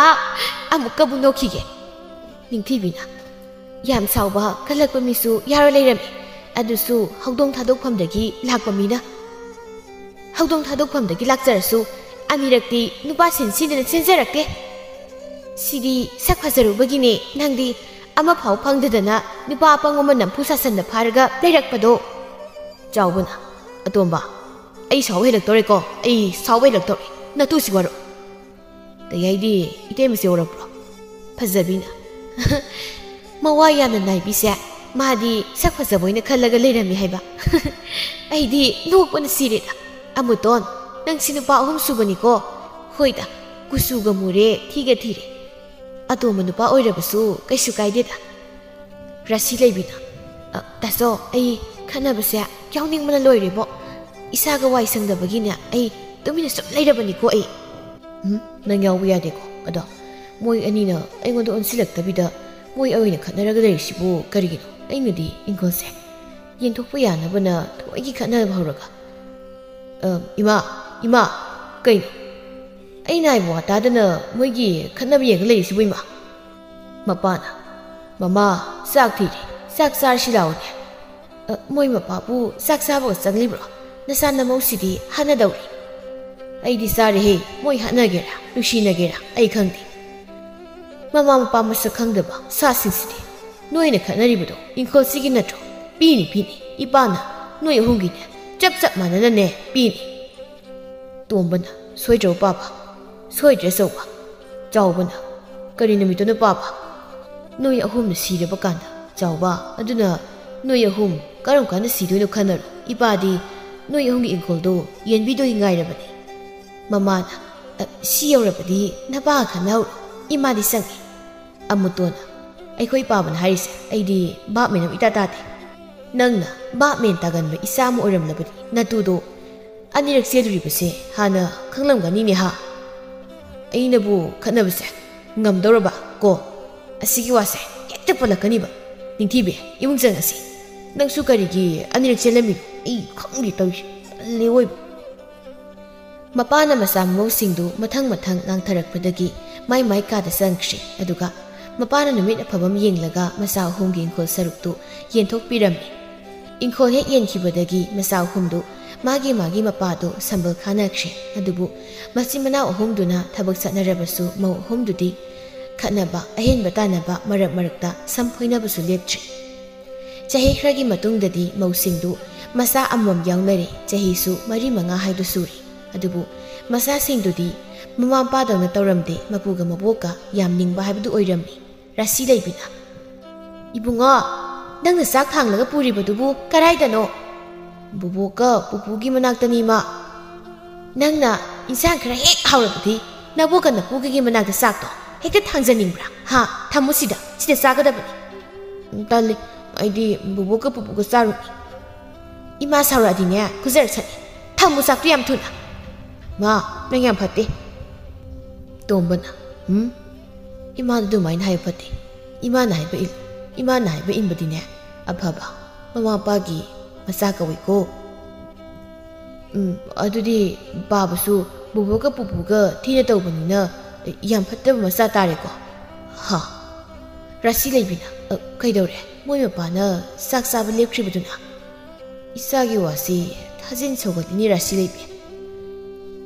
ꯑꯃꯨꯛꯀꯕꯨ ꯅꯣꯛꯈꯤꯒꯦ꯫ ꯅꯤꯡꯊꯤꯕꯤꯅ, "ꯌꯥꯝ ꯁꯥꯎꯕ ꯀꯜꯂꯛꯄ ꯃꯤꯁꯨ ꯌꯥꯎꯔ ꯂꯩꯔꯝꯃꯤ, ꯑꯗꯨꯁꯨ ꯍꯧꯗꯣꯡ ꯊꯥꯗꯣꯛꯐꯝꯗꯒꯤ ꯂꯥꯛꯄ ꯃꯤꯅ꯫ ꯍꯧꯗꯣꯡ ꯊꯥꯗꯣꯛꯐꯝꯗꯒꯤ ꯂꯥꯛꯆꯔꯁꯨ ꯑꯅꯤꯔꯛꯇꯤ ꯅꯨꯄꯥ ꯁꯤꯟ ꯁꯤꯟꯗꯅ ꯁꯤꯟꯖꯔꯛꯇꯦ꯫ ꯁꯤꯗꯤ ꯁꯛ ꯐꯖꯔꯨꯕꯒꯤꯅꯦ ꯅꯪꯗꯤ ꯑꯃꯐꯥꯎ ꯐꯪꯗꯗꯅ ꯅꯨꯄꯥ ꯑꯄꯪ ꯑꯃ ꯅꯝꯐꯨ ꯁꯥꯁꯟꯅ ꯐꯥꯔꯒ ꯂꯩꯔꯛꯄꯗꯣ"꯫ ꯆꯥꯎꯕꯅ, "ꯑꯇꯣꯝꯕ, ꯑꯩ ꯁꯥꯎꯕ ꯍꯦꯜꯂꯛꯇꯧꯔꯦꯀꯣ, ꯑꯩ ꯁꯥꯎꯕ ꯍꯦꯜꯂꯛꯇꯧꯔꯦ, ꯅꯇꯨꯁꯤ ꯋꯥꯔꯣ"꯫ "ꯀꯩ ꯍꯥꯏꯗꯤ, ꯏꯇꯩꯃꯁꯦ ꯌꯧꯔꯛꯄ꯭ꯔꯣ?" ꯐꯖꯕꯤꯅ, "ꯃꯋꯥ ꯌꯥꯝꯅ ꯅꯥꯏꯕꯤꯁꯦ ꯃꯥꯗꯤ ꯁꯛ ꯐꯖꯕ ꯑꯣꯏꯅ ꯈꯜꯂꯒ ꯂꯩꯔꯝꯃꯤ ꯍꯥꯏꯕ"꯫ ꯑꯩꯗꯤ ꯅꯣꯛꯄꯅ ꯁꯤꯔꯦꯗ꯫ "ꯑꯃꯨꯇꯣꯟ, ꯅꯪꯁꯤ ꯅꯨꯄꯥ ꯑꯍꯨꯝ ꯁꯨꯕꯅꯤꯀꯣ꯫ ꯍꯣꯏꯗ, ꯀꯨꯆꯨꯒ ꯃꯨꯔꯦ, ꯊꯤꯒ ꯊꯤꯔꯦ꯫ ꯑꯇꯣꯝꯕ ꯅꯨꯄꯥ ꯑꯣꯏꯔꯕꯁꯨ ꯀꯩꯁꯨ ꯀꯥꯏꯗꯦꯗ"꯫ ꯔꯥꯁꯤ ꯂꯩꯕꯤꯅ, "ꯑ, ꯇꯥꯆꯧ, ꯑꯩ ꯈꯠꯅꯕꯁꯦ ꯌꯥꯎꯅꯤꯡꯕꯅ ꯂꯣꯏꯔꯦꯕꯣ꯫ ꯏꯁꯥꯒ ꯋꯥꯏ ꯁꯪꯗꯕꯒꯤꯅꯦ ꯑꯩ ꯇꯨꯃꯤꯟꯅ ꯁꯨꯝ ꯂꯩꯔꯕꯅꯤꯀꯣ ꯑꯩ"꯫ "ꯎꯝ, ꯅꯪ ꯌꯥꯎꯕ ꯌꯥꯗꯦꯀꯣ꯫ ꯑꯗꯣ ꯃꯣꯏ ꯑꯅꯤꯅ ꯑꯩꯉꯣꯟꯗ ꯑꯣꯟꯁꯤꯜꯂꯛꯇꯕꯤꯗ ꯃꯣꯏ ꯑꯣꯏꯅ ꯈꯠꯅꯔꯒ ꯂꯩꯔꯤꯁꯤꯕꯨ ꯀꯔꯤꯒꯤꯅꯣ? ꯑꯩꯅꯗꯤ ꯏꯪꯈꯣꯜꯁꯦ ꯌꯦꯟꯊꯣꯛꯄ ꯌꯥꯅꯕꯅ ꯊꯑꯣꯏꯒꯤ ꯈꯠꯅꯕ ꯍꯧꯔꯒ"꯫ "ꯑ, ꯏꯃꯥ, ꯏꯃꯥ, ꯀꯩꯅꯣ?" ꯑꯩꯅ ꯍꯥꯏꯕ ꯋꯥ ꯇꯥꯗꯅ ꯃꯣꯏꯒꯤ ꯈꯠꯅꯕ ꯌꯦꯡꯉ ꯂꯩꯔꯤꯁꯤꯕꯨ, ꯏꯃꯥ? ꯃꯄꯥꯅ, "ꯃꯃꯥ, ꯆꯥꯛ ꯊꯤꯔꯦ, ꯆꯥꯛ ꯆꯥꯔꯁꯤ ꯂꯥꯛꯑꯣꯅꯦ꯫ ꯑ, ꯃꯣꯏ ꯃꯄꯥꯕꯨ ꯆꯥꯛ ꯆꯥꯕꯒ ꯆꯪꯂꯤꯕ꯭ꯔꯣ? ꯅꯆꯥ ꯅꯃꯧꯁꯤꯗꯤ ꯍꯥꯠꯅꯗꯧꯔꯤ꯫" "ꯑꯩꯗꯤ ꯆꯥꯔꯦꯍꯦ, ꯃꯣꯏ ꯍꯥꯠꯅꯒꯦꯔꯥ, ꯅꯨꯡꯁꯤꯅꯒꯦꯔꯥ, ꯑꯩ ꯈꯪꯗꯦ꯫ ꯃꯃꯥ ꯃꯄꯥ ꯃꯁꯛ ꯈꯪꯗꯕ ꯁꯥꯁꯤꯡꯁꯤꯗꯤ꯫ ꯅꯣꯏꯅ ꯈꯠꯅꯔꯤꯕꯗꯣ ꯏꯪꯈꯣꯜꯁꯤꯒꯤ ꯅꯠꯇ꯭ꯔꯣ? ꯄꯤꯅꯤ, ꯄꯤꯅꯤ, ꯏꯄꯥꯅ ꯅꯣꯏ ꯑꯍꯨꯝꯒꯤꯅꯦ, ꯆꯞ ꯆꯞ ꯃꯥꯟꯅꯅꯅꯦ ꯄꯤꯅꯤ꯫" ꯇꯣꯝꯕꯅ, "ꯁꯣꯏꯗ꯭ꯔꯣ ꯄꯥꯕ?" "ꯁꯣꯏꯗ꯭ꯔꯦ ꯑꯆꯧꯕ꯫" ꯆꯥꯎꯕꯅ, "ꯀꯔꯤ ꯅꯨꯃꯤꯠꯇꯅꯣ ꯄꯥꯕ?" "ꯅꯣꯏ ꯑꯍꯨꯝꯅ ꯁꯤꯔꯕ ꯀꯥꯟꯗ, ꯆꯥꯎꯕ꯫ ꯑꯗꯨꯅ ꯅꯣꯏ ꯑꯍꯨꯝ ꯀꯔꯝ ꯀꯥꯟꯗ ꯁꯤꯗꯣꯏꯅꯣ ꯈꯟꯅꯔꯣ꯫ ꯏꯄꯥꯗꯤ ꯅꯣꯏ ꯑꯍꯨꯝꯒꯤ ꯏꯪꯈꯣꯜꯗꯣ ꯌꯦꯟꯕꯤꯗꯣꯏ ꯉꯥꯏꯔꯕꯅꯤ꯫" ꯃꯃꯥꯅ, "ꯑ, ꯁꯤ ꯌꯧꯔꯕꯗꯤ ꯅꯄꯥꯒ ꯈꯟꯅꯍꯧꯔꯣ꯫ ꯏꯃꯥꯗꯤ ꯁꯪꯉꯤ꯫" ꯑꯃꯨꯇꯣꯟꯅ, "ꯑꯩꯈꯣꯏ ꯄꯥꯕꯅ ꯍꯥꯏꯔꯤꯁꯦ ꯑꯩꯗꯤ ꯚꯥꯞ ꯃꯦꯟ ꯑꯃ ꯏꯇꯥ ꯇꯥꯗꯦ꯫ ꯅꯪꯅ ꯚꯥꯞ ꯃꯦꯟ ꯇꯥꯒꯟꯕ ꯏꯆꯥ ꯑꯃ ꯑꯣꯏꯔꯝꯂꯕꯗꯤ ꯅꯇꯨꯗꯣ ꯑꯅꯤꯔꯛ ꯆꯦꯜꯂꯨꯔꯤꯕꯁꯦ ꯍꯥꯟꯅ ꯈꯪꯂꯝꯒꯅꯤꯅꯦ, ꯍꯥ?" "ꯑꯩꯅꯕꯨ ꯈꯠꯅꯕꯁꯦ ꯉꯝꯗꯧꯔꯕ ꯀꯣ? ꯑꯁꯤꯒꯤ ꯋꯥꯁꯦ ꯍꯦꯛꯇ ꯄꯜꯂꯛꯀꯅꯤꯕ꯫ ꯅꯤꯡꯊꯤꯕꯤ, ꯏꯃꯨꯡ ꯆꯪꯉꯁꯤ꯫ ꯅꯪꯁꯨ ꯀꯔꯤꯒꯤ ꯑꯅꯤꯔꯛ ꯆꯦꯜꯂꯝꯃꯤꯅꯣ? ꯑꯩ ꯈꯪꯗꯦ ꯇꯧꯔꯤꯁꯦ꯫ ꯇꯜꯂꯦ ꯑꯣꯏꯕ꯫" ꯃꯄꯥꯅ ꯃꯆꯥ ꯃꯃꯧꯁꯤꯡꯗꯨ ꯃꯊꯪ ꯃꯊꯪ ꯉꯥꯡꯊꯔꯛꯄꯗꯒꯤ ꯃꯥꯏ ꯃꯥꯏ ꯀꯥꯗ ꯆꯪꯈ꯭ꯔꯦ꯫ ꯑꯗꯨꯒ ꯃꯄꯥꯅ ꯅꯨꯃꯤꯠ ꯑꯐꯕ ꯑꯃ ꯌꯦꯡꯂꯒ ꯃꯆꯥ ꯑꯍꯨꯝꯒꯤ ꯏꯪꯈꯣꯜ ꯁꯔꯨꯛꯇꯨ ꯌꯦꯟꯊꯣꯛꯄꯤꯔꯝꯃꯤ꯫ ꯏꯪꯈꯣꯜ ꯍꯦꯛ ꯌꯦꯟꯈꯤꯕꯗꯒꯤ ꯃꯆꯥ ꯑꯍꯨꯝꯗꯨ ꯃꯥꯒꯤ ꯃꯥꯒꯤ ꯃꯄꯥꯗꯨ ꯁꯝꯕꯜ ꯈꯥꯅꯈ꯭ꯔꯦ꯫ ꯑꯗꯨꯕꯨ ꯃꯆꯤꯟ ꯃꯅꯥꯎ ꯑꯍꯨꯝꯗꯨꯅ ꯊꯕꯛ ꯆꯠꯅꯔꯕꯁꯨ ꯃꯧ ꯑꯍꯨꯝꯗꯨꯗꯤ ꯈꯠꯅꯕ, ꯑꯍꯦꯟꯕ ꯇꯥꯟꯅꯕ, ꯃꯔꯛ ꯃꯔꯛꯇ ꯁꯝ ꯐꯣꯏꯅꯕꯁꯨ ꯂꯦꯞꯇ꯭ꯔꯤ꯫ ꯆꯍꯤ ꯈꯔꯒꯤ ꯃꯇꯨꯡꯗꯗꯤ ꯃꯧꯁꯤꯡꯗꯨ ꯃꯆꯥ ꯑꯃꯃꯝ ꯌꯥꯎꯅꯔꯦ꯫ ꯆꯍꯤꯁꯨ ꯃꯔꯤ ꯃꯉꯥ ꯍꯥꯏꯗꯨ ꯁꯨꯔꯦ꯫ ꯑꯗꯨꯕꯨ ꯃꯆꯥꯁꯤꯡꯗꯨꯗꯤ ꯃꯃꯥ ꯃꯄꯥꯗꯧꯅ ꯇꯧꯔꯝꯗꯦ, ꯃꯄꯨꯒ ꯃꯕꯣꯛꯀ ꯌꯥꯝ ꯅꯤꯡꯕ ꯍꯥꯏꯕꯗꯨ ꯑꯣꯏꯔꯝꯃꯤ꯫ ꯔꯥꯁꯤ ꯂꯩꯕꯤꯅ, "ꯏꯕꯨꯡꯉꯣ, ꯅꯪꯅ ꯆꯥꯛ ꯊꯥꯡꯂꯒ ꯄꯨꯔꯤꯕꯗꯨꯕꯨ ꯀꯔꯥꯏꯗꯅꯣ?" "ꯕꯨꯕꯣꯛꯀ ꯄꯨꯄꯨꯒꯤ ꯃꯅꯥꯛꯇꯅꯤ, ꯏꯃꯥ꯫" "ꯅꯪꯅ ꯏꯟꯁꯥꯡ ꯈꯔ ꯍꯦꯛ ꯍꯥꯎꯔꯕꯗꯤ ꯅꯕꯣꯛꯀ ꯅꯄꯨꯒꯒꯤ ꯃꯅꯥꯛꯇ ꯆꯥꯛꯇꯣ ꯍꯦꯛꯇ ꯊꯥꯡꯖꯅꯤꯡꯕ꯭ꯔꯥ? ꯍꯥ? ꯊꯝꯃꯨ ꯁꯤꯗ, ꯁꯤꯗ ꯆꯥꯒꯗꯕꯅꯤ꯫" "ꯎꯝ, ꯇꯜꯂꯤ, ꯑꯩꯗꯤ ꯕꯨꯕꯣꯛꯀ ꯄꯨꯄꯨꯒ ꯆꯥꯔꯨꯅꯤ꯫" "ꯏꯃꯥ ꯁꯥꯎꯔꯛꯑꯗꯤꯅꯦ ꯈꯨꯖꯔ ꯁꯠꯅꯤ꯫ ꯊꯝꯃꯨ ꯆꯥꯛꯇꯣ ꯌꯥꯝ ꯊꯨꯅ꯫" "ꯃꯥ, ꯅꯪ ꯌꯥꯝ ꯐꯠꯇꯦ꯫" ꯇꯣꯝꯕꯅ, "ꯎꯝ? ꯏꯃꯥꯗ ꯑꯗꯨꯃꯥꯏꯅ ꯍꯥꯏꯕ ꯐꯠꯇꯦ꯫ ꯏꯃꯥꯅ ꯍꯥꯏꯕ ꯏꯜꯂꯨ꯫ ꯏꯃꯥꯅ ꯍꯥꯏꯕ ꯏꯟꯕꯗꯤꯅꯦ ꯑꯐꯕ, ꯃꯃꯥ ꯃꯄꯥꯒꯤ ꯃꯆꯥ ꯀꯧꯏꯀꯣ꯫" "ꯎꯝ, ꯑꯗꯨꯗꯤ ꯄꯥꯕꯁꯨ ꯕꯨꯕꯣꯛꯀ ꯄꯨꯄꯨꯒ ꯊꯤꯅ ꯇꯧꯕꯅꯤꯅ ꯌꯥꯝ ꯐꯠꯇꯕ ꯃꯆꯥ ꯇꯥꯔꯦꯀꯣ꯫ ꯍꯥ? ꯔꯥꯁꯤ ꯂꯩꯕꯤꯅ, "ꯑ, ꯀꯩꯗꯧꯔꯦ? ꯃꯣꯏ ꯃꯄꯥꯅ ꯆꯥꯛ ꯆꯥꯕ ꯂꯦꯞꯈ꯭ꯔꯤꯕꯗꯨꯅ?" ꯏꯆꯥꯒꯤ ꯋꯥꯁꯤ ꯊꯥꯖꯤꯟ ꯁꯧꯒꯠꯂꯤꯅꯤ ꯔꯥꯁꯤ ꯂꯩꯕꯤ꯫